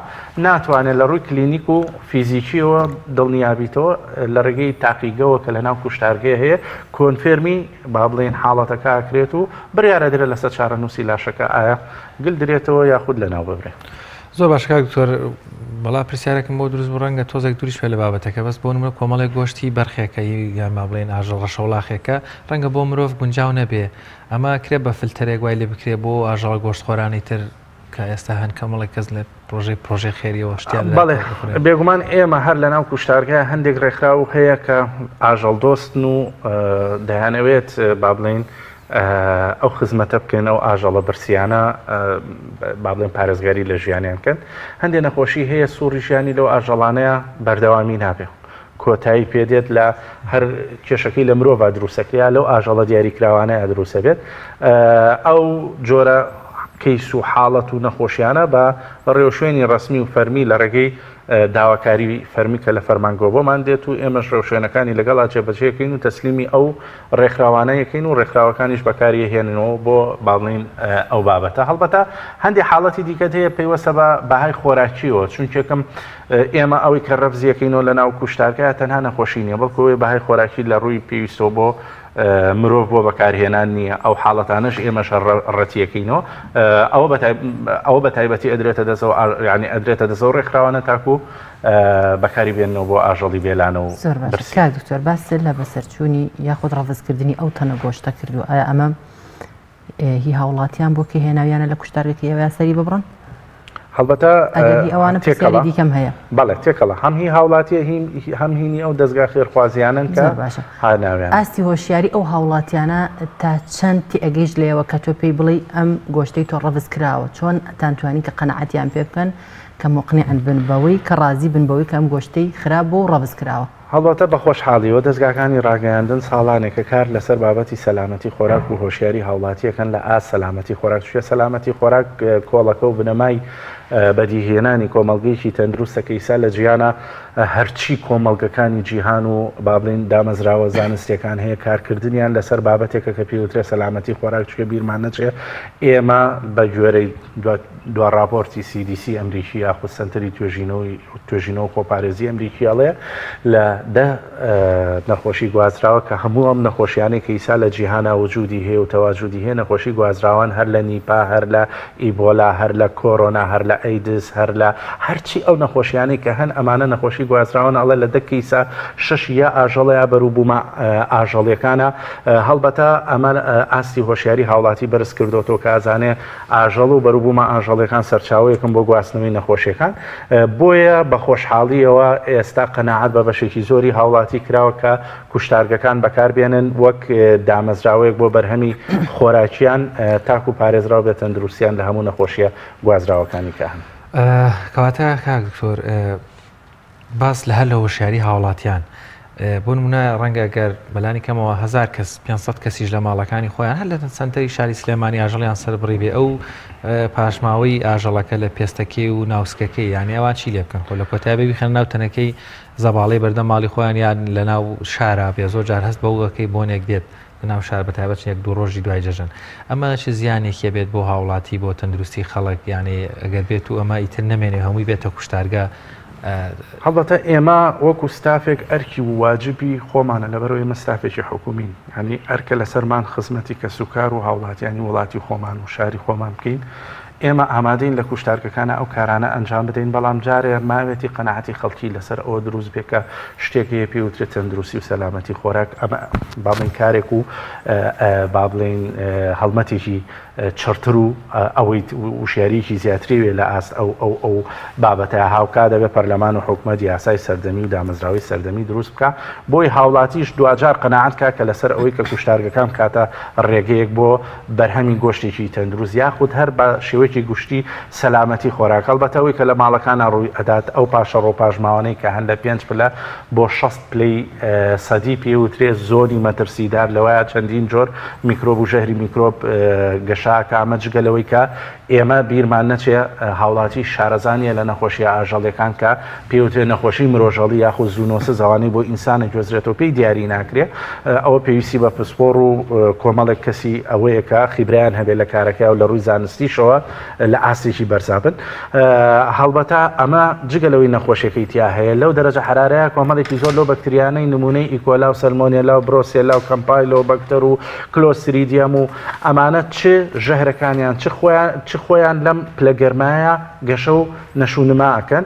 ناتوانێت لە ڕووی کلینیک و فیزیکیەوە دڵنیابیتەوە لە ڕێگەی تاقیگەوە کە لە ناو کوشتارگەیە هەیە confirm ی با بڵێین حاڵەتەکە ئەکرێت و بڕیار ئەدرێت لەسەر چارەنووسی لاشەکە ئایا گل درێتەوە یاخود لەناو ببرێت. زۆر باشە کاک دکتۆر بەڵا پرسیارێکم بۆ دروست بوو ڕەنگە تۆزێک دووریش بێت لە بابەتەکە بەس بۆ نمونە کۆمەڵێک گۆشتی بەرخێکە یان با بڵێین ئاژەڵ ڕەشەوڵاخێکە ڕەنگە بۆ مرۆڤ گونجاو نەبێ ئەمە کرێ بە فلتەرێک وای لێ بکرێ بۆ ئاژەڵە گۆشتخۆرانی تر کە ئێستا هەن کەمەڵێک کەس لە پرۆژەی پرۆژەی خێریەوە شتیان لە بەڵێ بێگومان ئێمە هەر لە ناو کوشتارگە هەندێک ڕێکخراو هەیە کە ئاژەڵ دۆستن و دەیانەوێت با بڵێین ئەو خزمەتە بکەن ئەو ئاژەڵە برسیانە با بڵێن پارێزگاری لە ژیانیان بکەن هەندێک نەخۆشی هەیە سوڕی ژیانی لەو ئاژەڵانەیە بەردەوامی نابێ کۆتایی پێدێت لە هەر کێشەکەی لە مرۆڤ دروستەکەیا لەو ئاژەڵە دیاریکراوانەیە دروستە بێت ئەو جۆرە کەیس و حاڵەت و نەخۆشیانە بە ڕێوشوێنی ڕەسمی و فەرمی لە ڕێگەی داواکاری فەرمی کە لە فەرمانگەوە بۆمان دێت و ئێمەش ڕێوشوێنەکانی لەگەڵا جێبەجێکەین و تەسلیمی ئەو ڕێکخراوانە یەکەین و ڕێکخراوەکانیش بەکاری هێننەوە بۆ با بڵێین ئەو بابەتە هەڵبەتە هەندێک حاڵەتی دیکەت هەیە پەیوەستە بە بەهای خۆراکیەوە چونکێکم ئێمە ئەوەی کە ڕەفزیەکەینەوە لە ناو کوشتارگە تەنها نەخۆشی نییە بەڵکو ئەوەی بەهای خۆراکی لە ڕووی پێویستەوە بۆ مرۆڤ بۆ بەکارهێنان نییە ئەو حاڵەتانەش ئێمەش ڕەتیەکەینەوە ئەوە ئەوە بە تایبەتی ئەدرێتە دەستەوە یعنی ئەدرێتە دەستەوە ڕێکخراوانە تاکو بەکاری بێننەوە بۆ ئاژەڵی بێلانە و زۆر باشە کاک دکتۆر باست لە بەسەرچوونی یاخود ڕەفزکردنی ئەو تەنە گۆشتە کردو ئایا ئەمە هی هاوڵاتیان بۆ کە هێناویانە لە کوشتارگەکەی ئێوە سەری ببڕن؟ هەڵبەتە ئەگەر هی ئەوانە پرسیاری دیکەم هەیە. بەڵێ تێکەڵە هەم هی هاوڵاتیە هەم هینی ئەو دەزگا خێرخوازیانەن کە زۆر باشە هاناویان. ئاستی هۆشیاری ئەو هاوڵاتیانە تا چەند تێئەگەیشت لێوە کە تۆ پێی بڵێی ئەم گۆشتەی تۆ ڕەفز کراوە چۆن تان توانی کە قەناعەتیان پێ بکەن کە موقنیعن بن بەوەی کە ڕازی بن بەوەی کە ئەم گۆشتەی خراپ بووە و ڕەفز کراوە؟ هەڵبەتە بە خۆشحاڵیەوە دەزگاکانی ڕاگەیاندن ساڵانێکە کار لەسەر بابەتی سەلامەتی خۆراک و هۆشیاری هاوڵاتیەکەن لە ئاست سەلامەتی خۆراک چونکە سەلامەتی خۆراک کۆڵەکە و بنەمای بەدیهێنانی کۆمەڵگەیەکی تەندروستە کە ئیستا لە جیهانا هەرچی کۆمەڵگەکانی جیهان و با بڵێین دامەزراوە زانستیەکان هەیە کارکردنیان لەسەر بابەتێکە کە پێوترێ سەلامەتی خۆراک چونکە بیرمان نەچێ ئێمە بە گوێرەی دوا ڕاپۆرتی CDC ئەمریکی یاخود سەنتەری توێژینەوەی توێژینەوە خۆپارێزی ئەمریکی ئەڵێ لە دە نەخۆشی گوازراوە کە هەموو ئەم نەخۆشیانەی کە ئیسا لە جیهانا وجودی هەیە و تەواجودی هەیە نەخۆشی گوازراوان هەر لە نیپا هەر لە ئیبۆلا هەر لە کۆرۆنا هەر لە ئەیدز هەر لە هەرچی ئەو نەخۆشیانەی کە هەن ئەمانە نەخۆشی گوازراوەن ئەڵێ لە دە کەیسا شەشی یا ئاژەڵە یا بەروبوومە ئاژەڵیەکانە هەڵبەتە ئەمە ئاستی هۆشیاری هاوڵاتی بەرز کردۆتەوە کە ئەزانێ ئاژەڵ و بەروبوومە ئاژەڵیەکان سەرچاوەیەکن بۆ گواستنەوەی نەخۆشیەکان بۆیە بە خۆشحاڵیەوە ئێستا قەناعەت بە بەشێکی زۆری هاوڵاتی کراوە کە کوشتارگەکان بەکاربێنن وەک دامەزراوەیەک بۆ بەرهەمی خۆراکیان تاکو پارێزراو بێت تەندروستیان لە هەموو نەخۆشیە گوازراوەکانی کە هەن. کەواتە کاک دکتۆر باس لە هەر لە هۆشیاری هاوڵاتیان بۆ نمونە ڕەنگە گەر بەلانی کەمەوە هزار کەس 500 کەسیش لە ماڵەکانی خۆیان هەر لە سنتەری شاری سلێمانی ئاژەڵیان سەربڕی بێ ئەو پاشماوەی ئاژەڵەکە لە پێستەکەی و ناوسکەکەی یعنی ئەوان چی لێ بکەن خۆ لە کۆتایی بێ بیخەن ناو تەنەکەی زەباڵەی بەردەم ماڵی خۆیان یان لە ناو شارا بێ زۆر جار هەست بەوەکەی بۆنێک دێت لە ناو شار بە تایبەت یەک دوو ڕۆژی دوای جەژن ئەمە چ زیانێکی بێت بۆ هاوڵاتی بۆ تەندروستی خەڵک یانێ ئەگەر بێت و ئەمە ئیتر نەمێنێ هەمووی بێتە کوشتارگە هەڵبەتە ئێمە وەکو ستافێک ئەرکی و واجبی خۆمانە لەبەرئەوەی ئێمە ستافێکی حکومین یانی ئەرکە لەسەرمان خزمەتی کەسوکار و هاوڵاتیانی وڵاتی خۆمان و شاری خۆمان بکەین ئێمە ئامادەین لە کوشتارگەکانا ئەو کارانە ئەنجام بدەین، بەڵام جارێ ماوێتی قەناعەتی خەڵکی لەسەر ئەوە دروست بێ کە شتێک هەیە پێی وترێت تەندروستی و سەلامەتی خۆراک، ئەمە با بڵێین کارێک و با بڵێین هەڵمەتێکی چڕتر و ئەوەی وشیارییەکی زیاتری وێ لە ئاست ئەو ئەو ئەو بابەتە. هاوکات دەبێ پەرلەمان و حکومەت یاسای سەردەمی و دامەزراوەی سەردەمی دروست بکا بۆی هاوڵاتیش دواجار قەناعەت کا کە لەسەر ئەوەی کە کوشتارگەکان بکاتە ڕێگەیەک بۆ بەرهەمی گۆشتێکی تەندروست یاخود هەر بە شێوەیەکی گشتی سەلامەتی خۆراک، هەڵبەتە ئەوەی کە لە ماڵەکانا ڕووی ئەدات ئەو پاشەڕۆ و پاشماوانەی کە هەن لە پێنج پلە بۆ 60 پلەی سەدی پێی وترێ زۆنی مەترسیدار لەوەیە چەندین جۆر میکرۆب و ژەهری میکرۆب گەشە ئەکا ئەمە جگە لەوەی کە ئێمە بیرمان نەچێ هاوڵاتی شارەزا نییە لە نەخۆشیە ئاژەڵیەکان کە پێی وترێ نەخۆشی مرۆژەڵی یاخود زوونۆسز ئەوانەی بۆ ئینسان ئەگوێزرێتەوە پێی دیاری ناکرێ ئەوە پێویستی بە پسپۆڕ و کۆمەڵێک کەسی ئەوەیە کە خیبرەیان هەبێت لە کارەکەی و لە ڕووی زانستیشەوە لە ئاستێکی بەرزا بن هەڵبەتە ئەمە جگە لەوەی نەخۆشیەکەی تیا هەیە لەو دەرەجە حرارەیە کۆمەڵێکی زۆر لەو بەکتریانەی نمونەی ئیکۆلا و سەلمۆنێلا و برۆسێلا و کەمپایلۆبەکتەر و کلۆستریدیەم و ئەمانە چ ژەهرەکانیان چ خۆیان چ خۆیان لەم پلە گەرمایە گەشە و نەشونما ئەکەن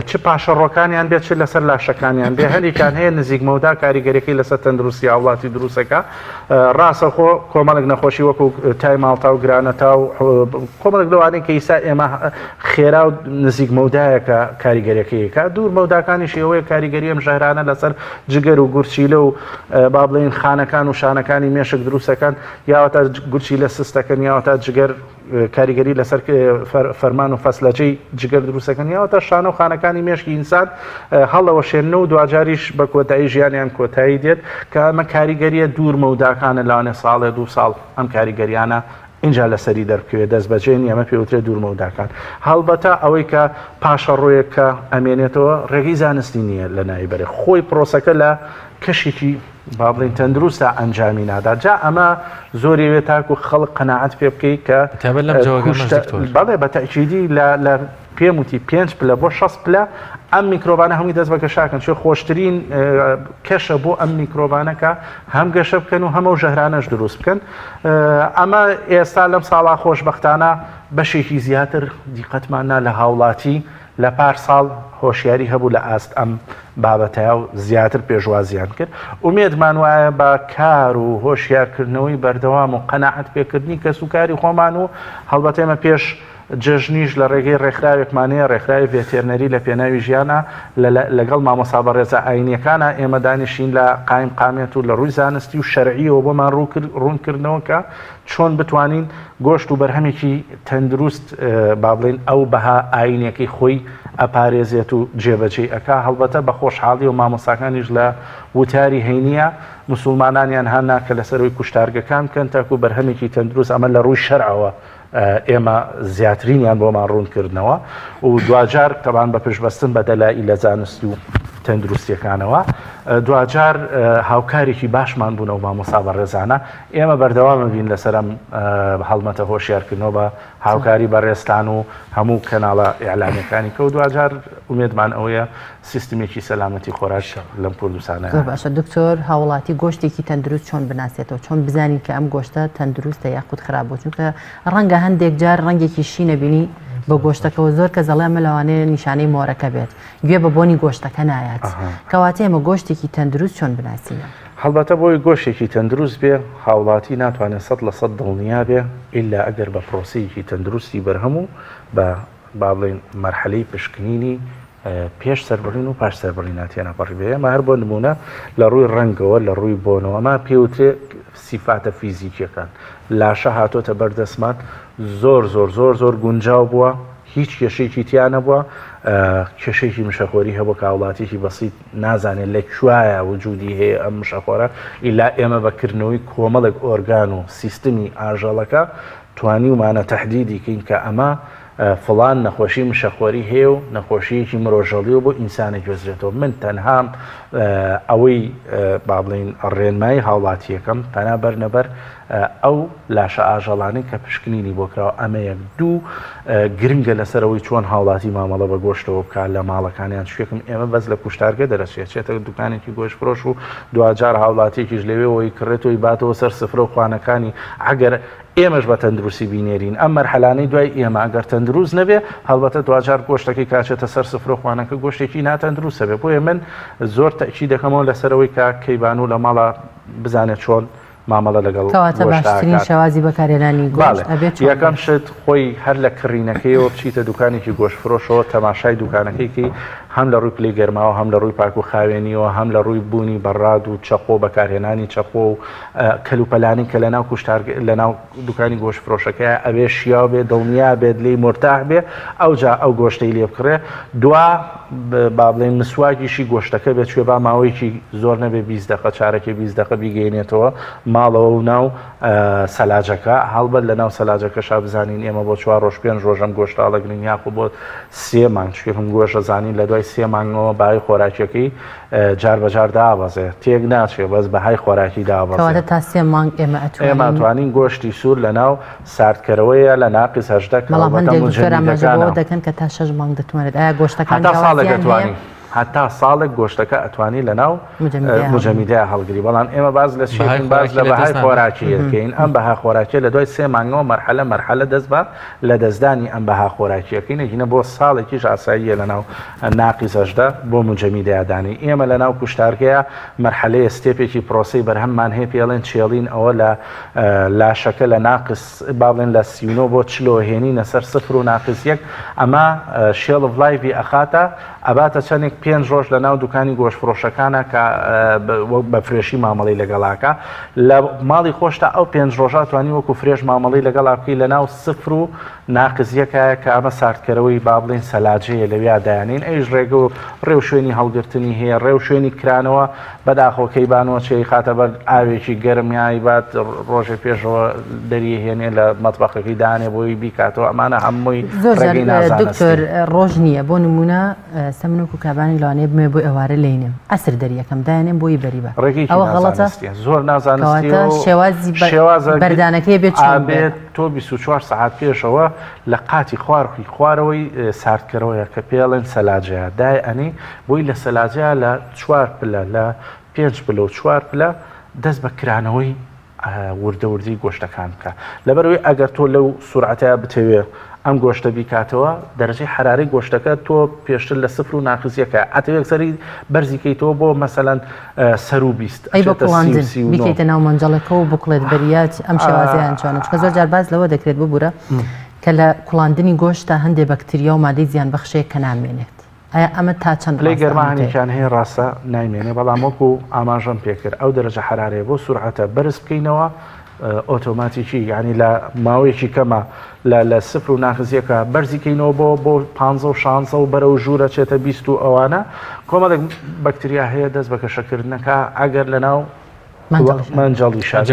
چ پاشەڕۆکانیان بێت چ لەسەر لاشەکانیان بێ هەندێکیان هەیە نزیک مەودا کاریگەریەکەی لەسەر تەندروستی هاوڵاتی دروستەکە ڕاستەخۆ کۆمەڵێک نەخۆشی وەکو تای ماڵتا و گرانەتا و کۆمەڵێک لەوانەی کە ئیسا ئێمە خێرا و نزیک مەودایەکە کاریگەریەکەیەکە دوور مەوداکانیشی ئەوەیە کاریگەری ئەم ژەهرانە لەسەر جگەر و گورچیلە و با بڵێین خانەکان و شانەکانی مێشک دروستەکەن یاوەتا گورچیلە سستەکەن یاوەتا جگەر کاریگەری لەسەر فەرمان و فەسلەجەی جگەر دروستەکەن یاوەتا شانە و خانەکانی مێشکی ئینسان هەڵەوەشێنن و دواجاریش بە کۆتایی ژیانیان کۆتایی دێت کە ئەمە کاریگەریە دوور مەوداکانە لەوانێ ساڵێ دوو ساڵ ئەم کاریگەریانە ئینجا لەسەری دەربکەوێت دەستبەجێ نیە ئەمە پێوترێت دوورمەوداکان هەڵبەتە ئەوەی کە پاشەڕۆیەک کە ئەمێنێتەوە ڕێگەی زانستی نییە لە ناوی بەرێ خۆی پرۆسەکە لە کەشێکی با بڵین تەندروستە ئەنجامی نادا جا ئەمە زۆری وێ تاکو خەڵک قەناعەت پێ بکەیت کە بەڵێ بە تەکیدی لە پێم وتی پێنج پلە بۆ 60 پلە ئەم میکرۆبانە هەمووی دەست بە گەشاکەن چێ خۆشترین کەشە بۆ ئەم میکرۆبانەکە هەم گەشە بکەن و هەمە و ژەهرانەش دروست بکەن ئەمە ئێستا لەم ساڵا خۆشبەختانە بەشێکی زیاتر دیقەتمان نا لە هاوڵاتی لە پار ساڵ هۆشیاری هەبوو لە ئاست ئەم بابەتەیا و زیاتر پێشوازیان کرد ئومێدمان وایە بە کار و هۆشیارکردنەوەی بەردەوام و قەناعەت پێکردنی کەسوکاری خۆمان و هەڵبەتە ئێمە پێش جەژنیش لە ڕێگەی ڕێکخراوێکمان هەیە، ڕێکخراوی ڤێتێرنەری لە پێناوی ژیانە، لە لەگەڵ مامۆستا بەڕێزە ئاینییەکانا ئێمە دانیشتین لە قایمقامیەت و لە ڕووی زانستی و شەرعییەوە بۆمان ڕوون کردنەوە کە چۆن بتوانین گۆشت و بەرهەمێکی تەندروست با بڵێین ئەو بەها ئاینیەکەی خۆی ئەپارێزێت و جێبەجێی ئەکا، هەڵبەتە بە خۆشحاڵیەوە مامۆستاکانیش لە وتاری هەینییە موسوڵمانانیان هانا کە لەسەر ئەوەی کوشتارگەکان بکەن تاکو بەرهەمێکی تەندروست ئەمە لە ڕووی شەرعەوە ئێمە زیاترینیان بۆمان ڕوون کردنەوە و دواجار تەبان بە پشتبەستن بە دەلائیلە زانستی و. تەندروستیەکانەوە دواجار هاوکارێکی باشمان بوون ئەو مامۆستا بەڕێزانە ئێمە بەردەوامە بین لەسەر ئەم هەڵمەتە هۆشیارکردنەوە بە هاوکاری بەڕێزتان و هەموو کەناڵە ئیعلامیەکانی کە و دواجار ئومێدمان ئەوەیە سیستمێکی سەلامەتی خۆراک لەم کوردستانە زۆر باشە دکتۆر هاوڵاتی گۆشتێکی تەندروست چۆن بناسێتەوە چۆن بزانین کە ئەم گۆشتە تەندروستە یاخود خراپ بۆ چونکە ڕەنگە هەندێک جار ڕەنگێکی شی نەبینی بە گۆشتەکەەوە زۆر کە زەڵێ ئەمە لەوانەیە نیشانەی مۆرەکە بێت گوێ بە بۆنی گۆشتەکە نایات کەواتە ئێمە گۆشتێکی تەندروست چۆن بناسینەوە؟ هەڵبەتە بۆی گۆشتێکی تەندروست بێ هاوڵاتی ناتوانێ 100% دڵنیا بێ ئیلا ئەگەر بە پرۆسەیەکی تەندروستی بەرهەم و بە با بڵێین مەرحەلەی پشکنینی پێش سەربڕین و پاش سەربڕینا تێنەپەڕی بێ ئێمە هەر بۆ نمونە لە ڕووی ڕەنگەوە لە ڕووی بۆنەوە ئەمە پێوترێ سیفاتە فیزیکیەکان لاشە هاتۆتە بەردەستمان زۆر زۆر زۆر زۆر گونجاو بووە هیچ کێشەیەکی تیا نەبووە کێشەیەکی مشەخۆری هەبوو کە هاوڵاتیەکی بەسیت نازانێت لە کوایە وجودی هەیە ئەم مشەخۆرە ئیلا ئێمە بە کردنەوەی کۆمەڵێک ئۆرگان و سیستمی ئاژەڵەکە توانیومانە تەحدیدی کەین کە ئەمە فڵان نەخۆشی مشەخۆری هەیە و نەخۆشیەکی مرۆژەڵیەوە بۆ ئینسانە گوێزرێتەوە من تەنها ئەوەی با بڵین ڕێنمایی هاوڵاتیەکەم پەنا بەرنە بەر ئەو لاشە ئاژەڵانەی کە پشکنینی بۆ کراوە ئەمە یەک دوو گرنگە لەسەر ئەوەی چۆن هاوڵاتی مامەڵە بە گۆشتەوە بکات لە ماڵەکانیان شوێکم ئێمە بەس لە کوشتارگە دەرەچێت چێتە دوکانێکی گۆشت فرۆش و دواجار هاوڵاتیەکیش لەوێەوەی کڕێتەوەی باتەوە سەر سفرە و خوانەکانی ئەگەر ئێمەش بە تەندروستی بینێرین ئەم مەرحەلانەی دوای ئێمە ئەگەر تەندروست نەبێ هەڵبەتە دواجار گۆشتەکەی کاچێتە سەر سفرە و خوانەکە گۆشتێکی ناتەندروستە بێ بۆیە من زۆر تەئکید دەکەمەوە لەسەرەوەی کە کەیبانوو لە ماڵە بزانێت چۆن مامەڵە لەگەڵ کەواتە گۆشت باشترین ئەکات. شێوازی بەکارهێنانی گۆشت بەڵێ ئەبێت چۆن یەکەم بێت؟ شت خۆی هەر لە کڕینەکەیەوە بچیتە دوکانێکی گۆشت فرۆشەوە تەماشای دوکانەکەی کەی هەم لە ڕووی پلەی گەرماوە هەم لە ڕووی پاک و خاوێنیەوە هەم لە ڕووی بوونی بەڕاد و چەقۆ بەکارهێنانی چەقۆ و کەلوپەلانی کە لەناو کوشتار لەناو دوکانی گۆشت فرۆشەکەیە ئەبێ شیاو بێ دڵنیا بێت لێی مورتاح بێ ئەوجا ئەو گۆشتەی لێ بکڕێ دوا با بڵێین مسواکیشی گۆشتەکە بێت چوێ با ماوەیەکی زۆر نەبێ 20 دقە چارەکێ 20 دقە بیگەینێتەوە ماڵەوە و ناو سەلاجەکە هەڵبەت لە ناو سەلاجەکەشا بزانین ئێمە بۆ چوار ڕۆژ پێنج ڕۆژەم گۆشتاڵەگرین یاخۆ بۆ سێ مانگ چونکە گۆشە زانین لە دوای سێ مانگەوە بای خۆراکیەکەی جار بە جار دابەزێ تێک ناچێ بەس بەهای خۆراکی دابەزێ. کەواتە تا سێ مانگ ئێمە ئەتوانین. ئێمە ئەتوانین گۆشتی سوور لە ناو ساردکەرەوەیە لە ناقس 18 کە بەڵام هەڵبەتە هەندێک دکتۆر ئاماژە مجەمیدەکانە. بەوە دەکەن کە تا شەش مانگ دەتوانرێت. ئایا گۆشتەکان هەتا ساڵێک جیاوازیان هەیە؟ ئەتوانی هەتا ساڵێک گۆشتەکە ئەتوانی لە ناو مجەمیدەیا هەڵگری. مجەمیدەیا هەڵگری بەڵام ئێمە باس لە چی بەهای ئەکەین باس خۆراکی لە لە بەهای دەست نادات. خۆراکی ئەکەین ئەم بەها خۆراکیە لە دوای سێ مانگەوە مەرحەلە مەرحەلە دەست بە لەدەستدانی ئەم بەها خۆراکیەکەی نەگینە بۆ ساڵێکیش ئاساییە لەناو ناقیس 18 بۆ مجەمیدەیا دانێی ئێمە لەناو کوشتارگەیا مەرحەلەیە step ێکی پرۆسەی بەرهەممان هەیە پێڵێن چێڵین ئەوە لە لاشەکە لە ناقس با بڵێن لە 39 بۆ چلۆ هێنینە سەر سفر و ناقس یەک ئەمە shelf life ی ئەخاتە ئەباتە چەندێک پێنج ڕۆژ لە ناو دوکانی گۆشت فرۆشەکانە کە بە fresh ی مامەڵەی لەگەڵاکە لە ماڵی خۆشتا ئەو پێنج ڕۆژە توانی وەکو fresh مامەڵەی لەگەڵا بکەی لە ناو سفر و ناقس یەکایە کە ئەمە ساردکەرەوەی با بڵێین سەلاجەیە لەویا دایانین ئەویش ڕێگە و ڕێ و شوێنی هەڵگرتنی هەیە ڕێ و شوێنی کرانەوە بەداخەوە کەیبانوە چێ ئەیخاتە بەر ئاوێکی گەرم یا ئەیبات ڕۆژێ پێشەوە دەریهێنێ لە مەتبەخەکەی دانێ بۆی بیکاتەوە ئەمانە هەمووی زۆر جار ڕێگەی نازانستی. دکتۆر ڕۆژ نییە بۆ نمونە سەمنوک و کابانی لەوانەیە بمێ بۆ ئێوارە لێینێم عەسر دەریەکەم دایانێم بۆی بەری بە ڕێگەیەکی ئەوە غەڵەتە نازانستیە زۆر نازانستی کەواتە و شێوازی شێوازە بەردانەکەی بێت چۆن بێ؟ ئابێت تۆ 24 سەعات پێشەوە لە قاتی خوارخی خوارەوەی ساردکەرەوەیە کە پێڵێن سەلاجەیە دای ئەنی بۆی لە سەلاجەیە لە چوار پلە لە پێنج پلە و چوار پلە دەست بە کرانەوەی وردە وردی گۆشتەکان بکە لەبەرئەوەی ئەگەر تۆ لەو سورعەتە بتەوێ ئەم گۆشتە بیکاتەوە دەرەجەی حەرارەی گۆشتەکە تۆ پێشتر لە سفر و ناقس یەکە ئەتەوێ یەکسەری بەرزی کەیتەوە بۆ مەسەلەن سەروو 20 ئەی بە ئەچێتە سی و کوڵاندن 39. بیکەیتە ناو مەنجەڵەکە و بکڵێت بەریات ئەم شێوازەیان چۆنە چونکە زۆر جار باس لەوە دەکرێت ببورە کە لە کوڵاندنی گۆشتە هەندێ بەکتریا و مادەی زیانبەخشێک کە نامێنێت ئایا ئەمە تا چەند پلەی ڕاستە گەرما ئەم وتەیە؟ هەنێکیان هەیە ڕاستە نایمێنێ بەڵام وەکو ئاماژەم پێکرد ئەو دەرەجە حەرارەیە بۆ سورعەتە بەرز بکەینەوە ئۆتۆماتیکی یعنی لە ماوەیەکی کەمە لە لە سفر و ناقس یەکە بەرزی کەینەوە بۆ بۆ پانزە و شانزە و بەرەو ژوورە چێتە 20 و ئەوانە کۆمەڵێک بەکتریا هەیە دەست بە گەشەکردنەکە ئەگەر لەناو مەنجەڵی شار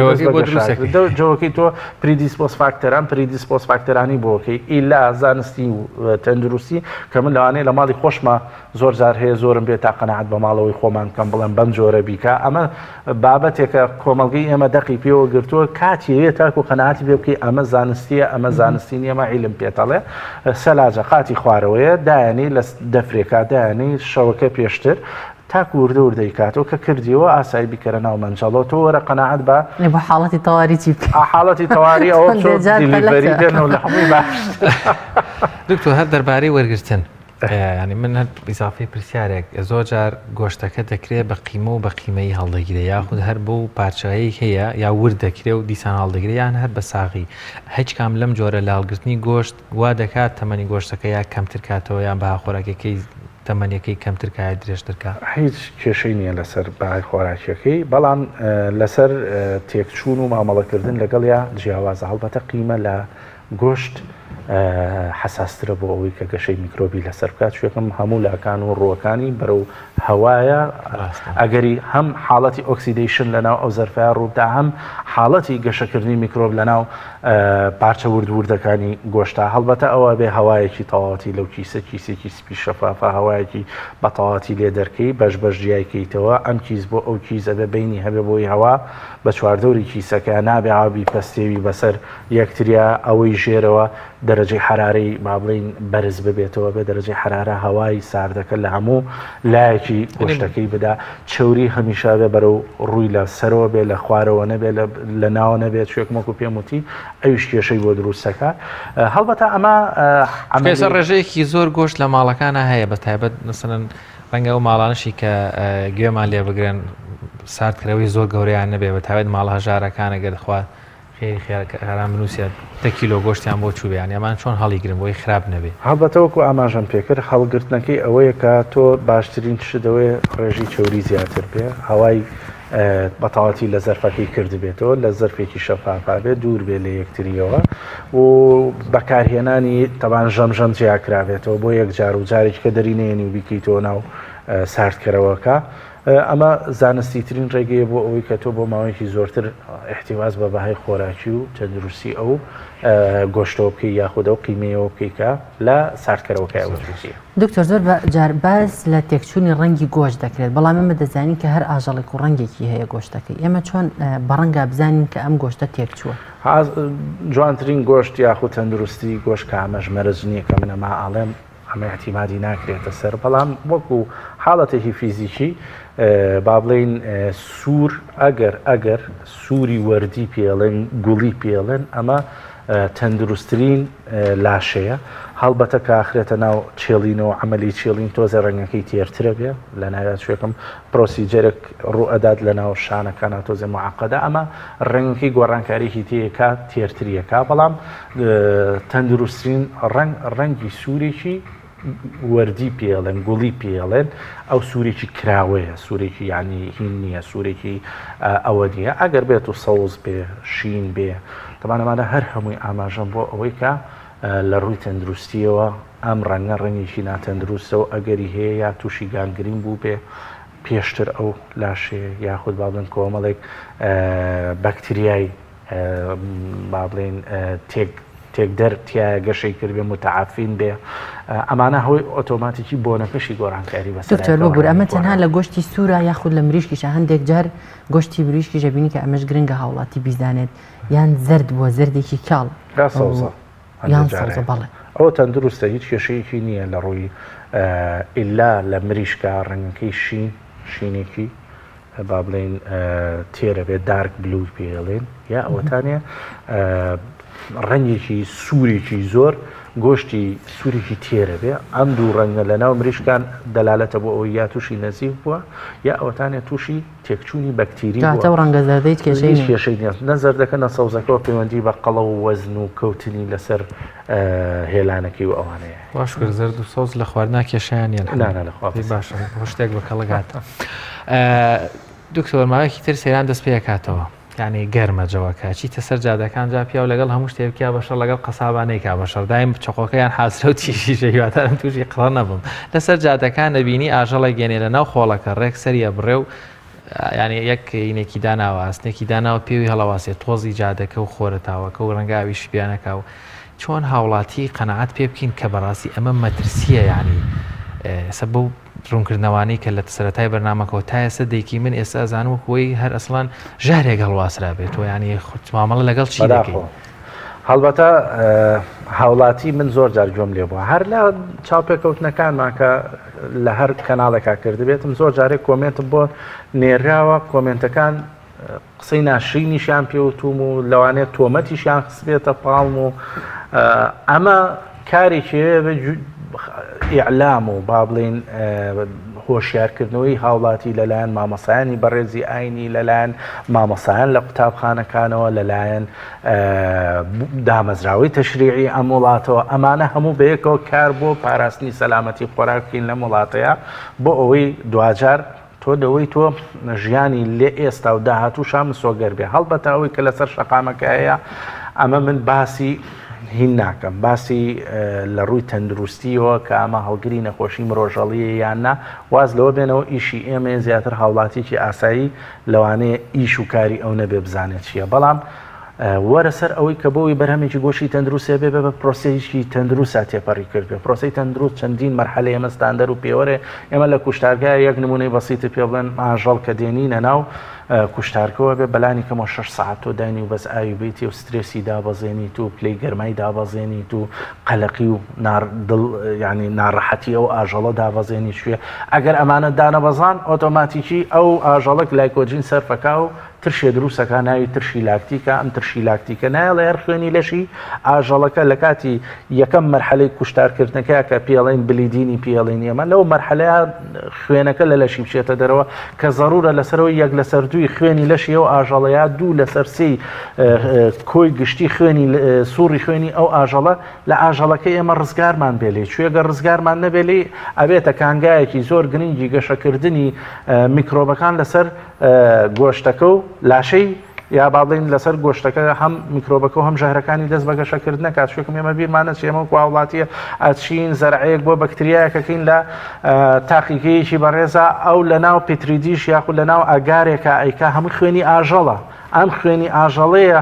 جەوەکەی تۆ predisposed factor ان predisposed factor انی بۆکەی ئیلا زانستی و تەندروستی کە من لەوانەیە لە ماڵی خۆشمە زۆر جار هەیە زۆرم بێ تا قەناعەت بە ماڵەوەی خۆمان بکەم بڵێم بەم جۆرە بیکە ئەمە بابەتێکە کۆمەڵگەی ئێمە دەقی پێوە گرتووە کاتی هەیە تاکو قەناعەتی پێ بکەی ئەمە زانستیە ئەمە زانستی نییە ئەمە عیلم پێتەڵێ سەلاجە قاتی خوارەوەیە دایانی لە دەفرێکا دایانی شەوەکە پێشتر تاکو وردە وردە ئەیکاتەوە کە کردیەوە ئاسایی بیکەرە ناو مەنجەڵەوە تۆ وەرە قەناعەت بە ئێ بۆ حاڵەتی تەواری چی بکەین؟ ئا حاڵەتی تەواری ئەوە بچۆ هەندێ جار delivery پەلەتە. بێنەوە لە هەمووی باشترە. دکتۆر هەر دەربارەی وەرگرتن یانی من هەر ئیزافەی پرسیارێک زۆر جار گۆشتەکە دەکرێ بە قیمە و بە قیمەیی هەڵدەگیرێ یاخود هەر بەو پارچەیەی هەیە یا ورد دەکرێ و دیسان هەڵدەگرێ یان هەر بە ساغی هیچ کام لەم جۆرە لە هەڵگرتنی گۆشت وا دەکات تەمەنی گۆشتەکە یا کەمتر کاتەوە یان بەها خۆراکیەکەی تەمەنیەکەی کەمتر کا یا درێژتر کا؟ هیچ کێشەی نییە لەسەر بەهای خۆراکیەکەی بەڵام لەسەر تێکچوون و مامەڵەکردن لەگەڵیا جیاوازە هەڵبەتە قیمە لە گۆشت حەساسترە بۆ ئەوەی کە گەشەی میکرۆبی لەسەر بکات چونکە هەموو لاکان و ڕووەکانی بەرەو هەوایە ئەگەری هەم حاڵەتی oxidation لەناو ئەو زەرفەیە ڕووبدا هەم حاڵەتی گەشەکردنی میکرۆب لەناو پارچە ورد وردەکانی گۆشتا هەڵبەتە ئەوە بێ هەوایەکی تەواوەتی لەو کیسە کیسێکی سپی شەفافە هەوایەکی بەتەواوەتی لێ دەرکەی بەش بەش جیای کەیتەوە ئەم کیس بۆ ئەو کیس ئەبێ بینی هەبێ بۆی هەوا بە چواردەوری کیسەکە نابێ ئاوی پەستێوی بەسەر یەکتریا ئەوەی ژێرەوە دەرەجەی حەرارەی با بڵێین بەرز ببێتەوە بێ دەرەجەی حەرارە هەوای ساردەکە لە هەموو لایەکی گۆشتەکەی بدا چەوری هەمیشە بێ بەرەو ڕووی لە سەرەوە بێ لە خوارەوە نەبێ لە ناوە نەبێت شوێک وەکو پێم وتی ئەویش کێشەی بۆ دروستەکە هەڵبەتە ئەمە ئێستا ڕێژەیەکی زۆر گۆشت لە ماڵەکانە هەیە بە تایبەت مثلەن ڕەنگە ئەو ماڵانشی کە گوێمان لێ بگرن ساردکەرەوەی زۆر گەورەیان نەبێ بە تایبەت ماڵە هەژارەکانە گەر خوا خێری خێران بنووسێت دە کیلۆ گۆشتیان بۆ چووبێ یانی ئەمان چۆن هەڵیگرن بۆی خراپ نەبێ؟ هەڵبەتە وەکو ئاماژەم پێکرد هەڵگرتنەکەی ئەوەیە کە تۆ باشترین شت ئەوەیە ڕێژەی چەوری زیاتر بێ هەوای بەتەواوەتی لە زەرفەکەی کردبێتەوە لە زەرفێکی شەفافا بێ دوور بێ لە یەکتریەوە و بەکارهێنانی تەبان ژەم ژەم جیا کرابێتەوە بۆ یەک جار و جارێکی کە دەری نەیەنی و بیکەیتەوە ناو ساردکەرەوەکە ئەمە زانستیترین ڕێگەیە بۆ ئەوەی کە تۆ بۆ ماوەیەکی زۆرتر ئیحتیفاز بە بەهای خۆراکی و تەندروستی ئەو گۆشتەوە بکەی یاخود ئەو قیمەیەوە بکەی کە لە ساردکەرەوەکەی وەرگرتیە. دکتۆر زۆر جار باس لە تێکچوونی ڕەنگی گۆشت دەکرێت، بەڵام ئێمە دەزانین کە هەر ئاژەڵێک و ڕەنگێکی هەیە گۆشتەکەی، ئێمە چۆن بە ڕەنگا بزانین کە ئەم گۆشتە تێکچووە؟ جوانترین گۆشت یاخود تەندروستی گۆشت کە ئەمەش مەرج نییە کە من ئەمە ئەڵێم، ئەمە ئیعتیمادی ناکرێتە سەر بەڵام وەکو حاڵەتێکی فیزیکی با بڵێین سوور ئەگەر ئەگەر سووری وەردی پێڵێن گوڵی پێڵێن ئەمە تەندروستترین لاشەیە هەڵبەتە کاخرێتە ناو چێڵینەوە عملی چێڵین تۆزە ڕەنگەکەی تێرترە بێ لە ناویا چێکم procedure ێک ڕوئەدات لە ناو شانەکانە تۆزێ معقدە ئەمە ڕەنگەکەی گۆڕانکاریی تێکا تێرتریەکە بەڵام تەندروستترین ڕەنگ ڕەنگی سوورێکی وەردی پێڵێن گوڵی پێڵێن ئەو سوورێکی کراوەیە سوورێکی ینی هین نییە سوورێکی ئەوە نییە ئەگەر بێت و سەوز بێ شین بێ تەمانەمانە هەر هەمووی ئاماژەم بۆ ئەوەی کە لە ڕووی تەندروستیەوە ئەم ڕەنگە ڕەنگێکی ناتەندروستە و ئەگەری هەیە یا تووشی گانگرین بوو بێ پێشتر ئەو لاشەیە یاخود با بڵێن کۆمەڵێک بەکتریای با بڵێین تێک تێکدەر تایە گەشەی کردبێ متعفین بێ ئەمانە هۆی ئۆتۆماتیکی بۆنەکەشی گۆڕانکاری بەسەر دکتۆر ببور ئەمە تەنها لە گۆشتی سوورە یاخود لە مریشکیشە هەندێک جار گۆشتی مریشکیش ئەبینی کە ئەمەش گرنگە هاوڵاتی بیزانێت یان زەرد بووە زەردێکی کاڵ یا سەوزە یان سەوزە بەڵێ ئەوە تەندروستە هیچ کێشەیەکی نییە لە ڕووی ئیلا لە مریشکە ڕەنگەکەی شین شینێکی با بڵێین تێرە بێت dark blue پێڵێن یا ئەوەتانە ڕەنگێکی سوورێکی زۆر گۆشتی سوورێکی تێرە بێ ئەم دوو ڕەنگە لە ناو مریشکان دەلالەتە بۆ ئەوەی یا تووشی نەزیف بووە یا ئەوەتانە تووشی تێکچوونی بەکتیری بووە ڕەنگە زەردەی کێشەی کێشەی نیە نە زەردەکە نە سەوزەکەەوە پەیوەندی بە قەڵە و وەزن و کەوتنی لەسەر هێلانەکەی و ئەوانەیە. خوا شوکر زەرد و سەوز لە خواردنا کێشەیان نیە نا نا لەخوا پێی باشە بۆ شتێک بە کەڵک هات. دکتۆر ماوەیەکی تر سەیران دەست پێکاتەوە یعنی گەرمە جەوەکە چیتە سەر جادەکان جا پیاو لەگەڵ هەموو شتێک بکا بە شەڕ لەگەڵ قەسابا نەیکا بە شەڕ دایم چەقۆکەیان حازرە و تیژیشە هیوادارم تووشی قڕە نەبم لەسەر جادەکان نەبینی ئاژەڵێک گەنێ لە ناو خۆڵەکە ڕێک سەریە بڕێ و یانی یەک ینێکی داناوە ئاسنێکی داناوە پێوی هەڵەواسێ تۆزی جادەکە و خۆرەتاوەکە و ڕەنگە ئاویشی پیانەکا و چۆن هاوڵاتی قەناعەت پێ بکەین کە بەڕاستی ئەمە مەترسیە یانی ئێستا بەو ڕوونکردنەوانەی کە لە سەرەتای بەرنامەکەەوە تا ئێستا دەیکی من ئێستا ئەزانم وەک وەی هەر ئەسڵان ژارێک هەڵواسرا بێت و یانی خۆت مامەڵە لەگەڵ چی دەکەی؟ هەڵبەتە هاوڵاتی من زۆر جار گوێم لێ بووە هەر لە چاوپێکەوتنەکانمان کە لە هەر کەناڵێکا کردبێتم زۆر جارێک کۆمێنتم بۆ نێراوە کۆمێنتەکان قسەی ناشرینیشیان پێوتوم و لەوانەیە تۆمەتیشیان خستبێتە پاڵم و ئەمە کارێکی ئیعلام و با بڵێین هۆشیارکردنەوەی هاوڵاتی لەلایەن مامۆسایانی بەڕێزی ئاینی لەلایەن مامۆسایان لە قوتابخانەکانەوە لەلایەن دامەزراوەی تەشریعی ئەم وڵاتەوە ئەمانە هەموو بەیەکەوە کار بۆ پاراستنی سەلامەتی خۆراک بکەین لەم وڵاتەیە بۆ ئەوەی دواجار تۆ لەوەی تۆ ژیانی لە ئێستا و داهاتووشا مسۆگەر بێ هەڵبەتە ئەوەی کە لەسەر شەقامەکە هەیە ئەمە من باسی هین ناکەم باسی لە ڕووی تەندروستیەوە کە ئەمە هەڵگری نەخۆشی مرۆژەڵیە یان نا واز لەوە بێنەوە ئیشی ئێمەیە زیاتر هاوڵاتیکی ئاسایی لەوانەیە ئیش و کاری ئەو نەبێ بزانێت چییە بەڵام وەرە سەر ئەوەی کە بۆی بەرهەمێکی گۆشتی تەندروست هەبێ بە پرۆسەیەکی تەندروستا تێپەڕی کردبێ پرۆسەی تەندروست چەندین مەرحەلە ئێمە ستاندەر و پێوەرێ ئێمە لە کوشتارگە یەک نمونەی بەسیتت پێ بڵێن ئاژەڵ کە دێنینە ناو کوشتارکەوە بێ بەلانی کەمەوە 6 ساعت تۆ داینی و بەس ئاوی بیتی و سترێسی دابەزێنیت و پلەی گەرمای دابەزێنیت و قەلەقی و دڵ ینی ناڕەحەتی ئەو ئاژەڵە دابەزێنی شوێ ئەگەر ئەمانە دانەبەزان ئۆتۆماتیکی ئەو ئاژەڵک لایکۆجین سەرفەکا و ترشێ دروسەکا ناوی ترشی لاکتیکە، ئەم ترشی لاکتیکە نایەڵێ هەر خوێنی لەشی ئاژەڵەکە لە کاتی یەکەم مەرحەلەی کوشتارکردنەکەیا کە پێڵێن بلیدینی پێڵێن ئێمە لەو مەرحەلەیە خوێنەکە لە لەشی بچێتە دەرەوە کە زەرورە لەسەرەوەی یەک لەسەر دووی خوێنی لەشی ئەو ئاژەڵەیە دوو لەسەر سێی کۆی گشتی خوێنی سوڕی خوێنی ئەو ئاژەڵە لە ئاژەڵەکە ئێمە ڕزگارمان بێ لێی چوێگە ڕزگارمان نەبێ لێی ئەبێتە کانگایەکی زۆر گرنگی گەشەکردنی میکرۆبەکان لەسەر گۆشتەکە و لاشەی یا با بڵێین لەسەر گۆشتەکە هەم میکرۆبەکە و هەم ژەهرەکانی دەست بە گەشەکردن نەکات چونکە ئێمە بیرمان نەچێ ئێمە وەکو هاوڵاتیە ئەچین زەرعەیەک بۆ بەکتریایەکەکەین لە تاقیگەیەکی بەڕێزا ئەو لە ناو petri dish یاخود لە ناو ئەگارێکە ئەیکا هەموو خوێنی ئاژەڵە ئەم خوێنی ئاژەڵەیە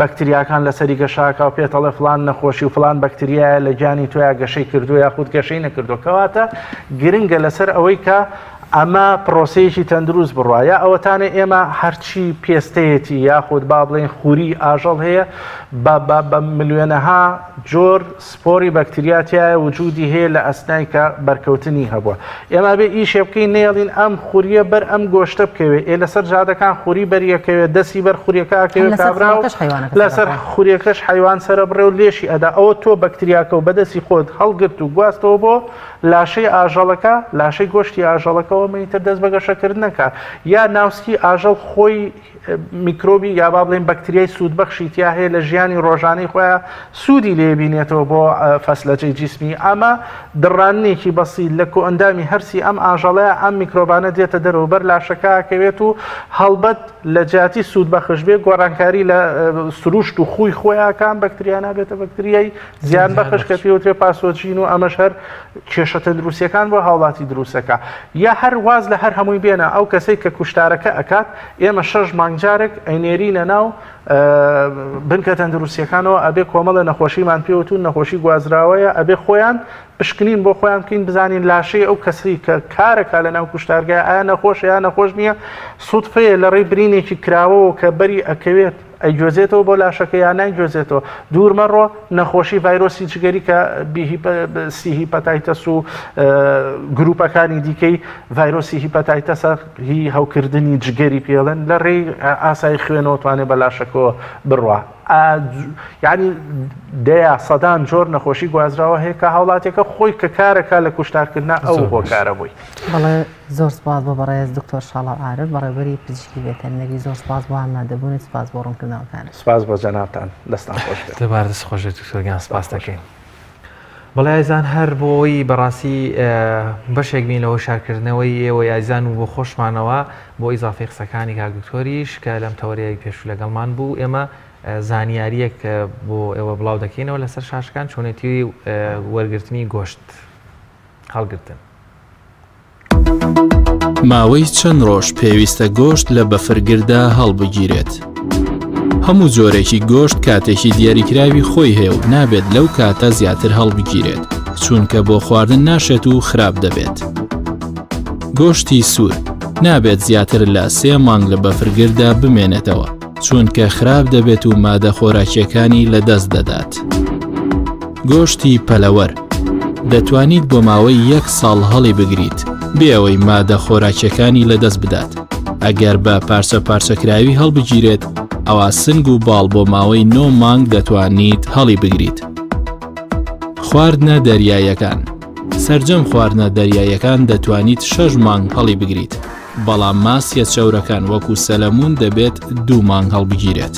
بەکتریاکان لەسەری گەشاکە و پێتەڵێ فلان نەخۆشی و فلان بەکتریایە لە گیانی تۆیا گەشەی کردو یاخود گەشەی نەکردو کەواتە گرنگە لەسەر ئەوەی کە ئەمە پڕۆسەیەکی تەندروست بڕوا یا ئەوەتانێ ئێمە هەرچی پێستەیەتی یاخود با بڵێین خوری ئاژەڵ هەیە بە بە بە ملیۆنەها جۆر سپۆری بەکتریا تایە وجودی هەیە لە ئەسنای کە بەرکەوتنی هەبووە ئێمە بێ ئیشێ بکەین نێڵین ئەم خوریە بەر ئەم گۆشتە بکەوێ ئێ لەسەر جادەکان خوری بەریەکەوێت دەسی بەر خوریەکە ئەکەوێ کابرا و لەسەر خوریەکەش حەیوان سەرە بڕێ و لێشی ئەدا ئەوە تۆ بەکتریاکە و بەدەستی خۆت هەڵگرت و گواستەوە بۆ لاشەی ئاژەڵەکە، لاشەی گۆشتی ئاژەڵەکەوە ئیتر دەست بە گەشەکردن ئەکات، یا ناوسکی ئاژەڵ خۆی میکرۆبی یا با بڵێین بەکتریای سوودبەخشی تیا هەیە لە ژیانی ڕۆژانەی خۆیان سوودی لێ بینێتەوە بۆ فەسلەجەی جیسمی ئەمە دڕاننێکی بەسیت لە کۆئەندامی هەرسی ئەم ئاژەڵەیە ئەم میکرۆبانە دێتە دەرەوە بەر لاشەکە ئەکەوێت و هەڵبەت لە جیاتی سوودبەخش بێ گۆڕانکاری لە سروشت و خوی خۆیان بەکتریا نابێتە بەکتریای زیان بەخش کە پێوترێ پاسۆجین و ئەمەش هەر کێشە تەندروستیەکان بۆ هاوڵاتی دروستەکە یا هەر واز لە هەر هەمووی بێنە ئەو کەسەی کە کوشتارەکە ئەکات ئێمە شەش مانگ جارێک ئەینێرینە ناو بنکە تەندروستیەکانەوە ئەبێ کۆمەڵە نەخۆشیمان پێوتون نەخۆشی گوازراوەیە ئەبێ خۆیان پشکنین بۆ خۆیان بکەین بزانین لاشەی ئەو کەسەی کە کارەکە لە ناو کوشتارگای ئایا نەخۆشە یا نەخۆش نییە سوودفەیە لە ڕێی برینێکی کراوەوە کە بەری ئەکەوێت ئەیگوێزێتەوە بۆ لاشەکە یا نایگوێزێتەوە دوور مەڕۆ نەخۆشی ڤایرۆسی جگەری کە سی hepatitis و گروپەکانی دیکەی ڤایرۆسی hepatitis ە هی هەوکردنی جگەری پێڵێن لە ڕێی ئاسایی خوێنەوە توانێت بە لاشەکەوە بڕوا یعنی دەیا سەدان جۆر نەخۆشی گوازراوە هەیە کە هاوڵاتیەکە خۆی کە کارەکە لە کوشتارکردنا ئەو هۆکارە بووی. بەڵێ زۆر سپاس بۆ بەڕێز دکتۆر شاڵاو عارف بەڕێوبەری پزیشکی ڤێتەرنەری زۆر سپاس بۆ ئامادەبوونت سپاس بۆ ڕوونکردنەوەکانت. سپاس بۆ جەنابتان دەستان خۆش بێت. دەبار دەست خۆش بێت دکتۆر گیان سپاست دەکەین. بەڵێ ئازیزان هەر بۆ ئەوەی بەڕاستی بەشێک بین لە هۆشارکردنەوەی ئێوەی ئازیزان و بۆ خۆشمانەوە بۆ ئیزافەی قسەکانی کاک دکتۆریش کە لەم تەوەرەیە پێشوو لەگەڵمان بوو ئێمە زانیاریەک بۆ ئێوە بڵاو دەکەینەوە لەسەر شاشەکان چۆنێتی وەرگرتنی گۆشت هەڵگرتن. ماوەی چەند ڕۆژ پێویستە گۆشت لە بەفرگردا هەڵبگیرێت؟ هەموو جۆرێکی گۆشت کاتێکی دیاریکراوی خۆی هەیە و نابێت لەو کاتە زیاتر هەڵبگیرێت چونکە بۆ خواردن ناشێت و خراپ دەبێت. گۆشتی سوور نابێت زیاتر لە سێ مانگ لە بەفرگردا بمێنێتەوە چونکە خراپ دەبێت و مادە خۆراکیەکانی لەدەست دەدات. گۆشتی پەلەوەر دەتوانیت بۆ ماوەی یەک ساڵ هەڵی بگریت بێ ئەوەی مادە خۆراکیەکانی لەدەست بدات ئەگەر بە پارچە پارچەکراوی هەڵبگیرێت ئەوا سنگ و باڵ بۆ ماوەی نۆ مانگ دەتوانیت هەڵی بگریت. خواردنە دەریایەکان سەرجەم خواردنە دەریایەکان دەتوانیت شەش مانگ هەڵی بگریت بەڵام ماسیە چەورەکان وەکو سەلەمون دەبێت دوو مانگ هەڵبگیرێت.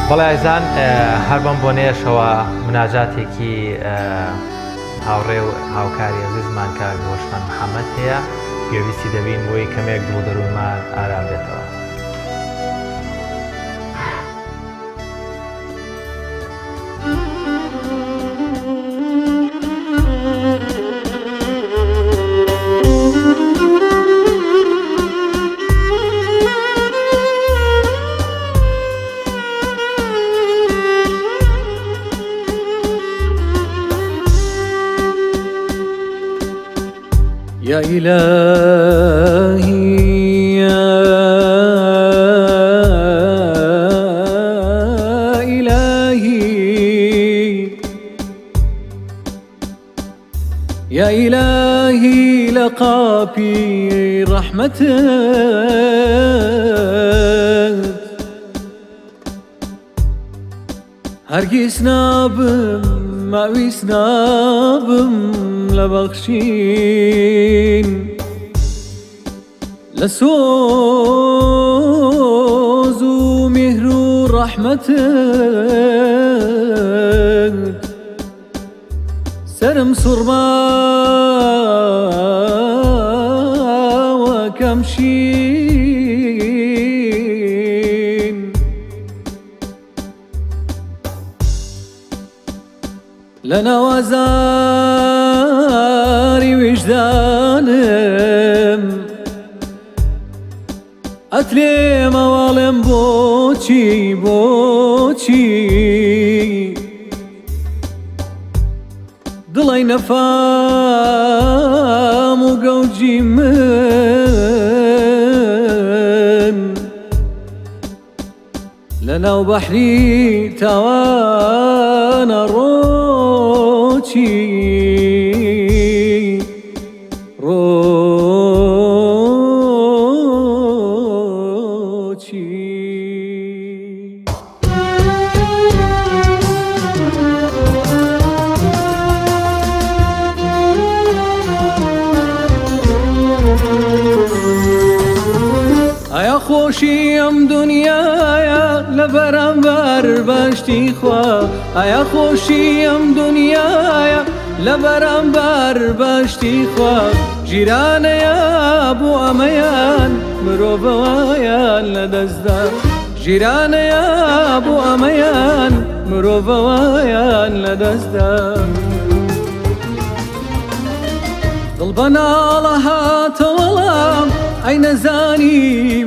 بەڵێ ئازیزان هەر بەم بۆنەیەشەوە مناجاتێکی هاوڕێ و هاوکاری ئەزیزمان کاک هۆشمان محەممەد هەیە گوێبیستی دەبین بۆی کەمێک دڵ و دەروونمان ئارام بێتەوە. يا إلهي يا إلهي يا إلهي لقابي رحمتك هەرگیز نابم ماویست نابم لە بەخشین لە سۆز و میهر و ڕەحمەتت سەرم سوڕماوە کەم شین. لە ناوازاری ویژدانم ئەتلێمەواڵێم بۆچی بۆچی دڵی نەفام و گەوجی من لەناو بەحری تاوانە ڕۆچی ڕۆچی. ئایا خۆشی ئەم دنیایە لە بەرامبەر بەشتی خوا ئایا خۆشی ئەم دنیایە لە بەرامبەر بەشتی خوا ژیرانەیە بۆ ئەمەیان مرۆڤەوەیان لەدەستدا ژیرانەیە بۆ ئەمەیان مرۆڤەوەیان لەدەستدا دڵ بەناڵە هاتە وەڵام ئەی نەزانی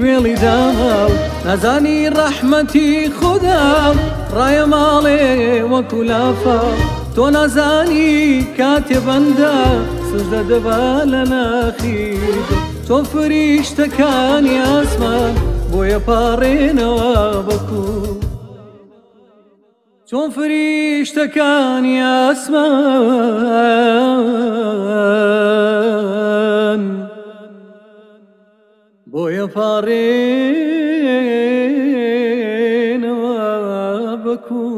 وێڵی داماو نازانی ڕەحمەتی خودام ڕایە ماڵێ وەکو لافا تۆ نازانی کاتێ بەندە سوژدە دەبا لە ناخی تۆ فریشتەکانی ئاسمان بۆیە پاڕێنەوە بەکوو چۆن فریشتەکانی ئاسمان بۆیە پاڕێنەوە بەکوو.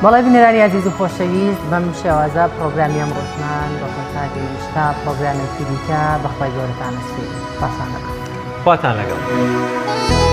بەڵێ بینەرانی ئازیز و خۆشەویست، بەم شێوازە پرۆگرامی ئەمڕۆشمان بە کۆتا گەیشت. تا پرۆگرامێکی دیکە بەخوای گەورەتان ئەسپێرین. خواتان لەگەڵ. خواتان لەگەڵ.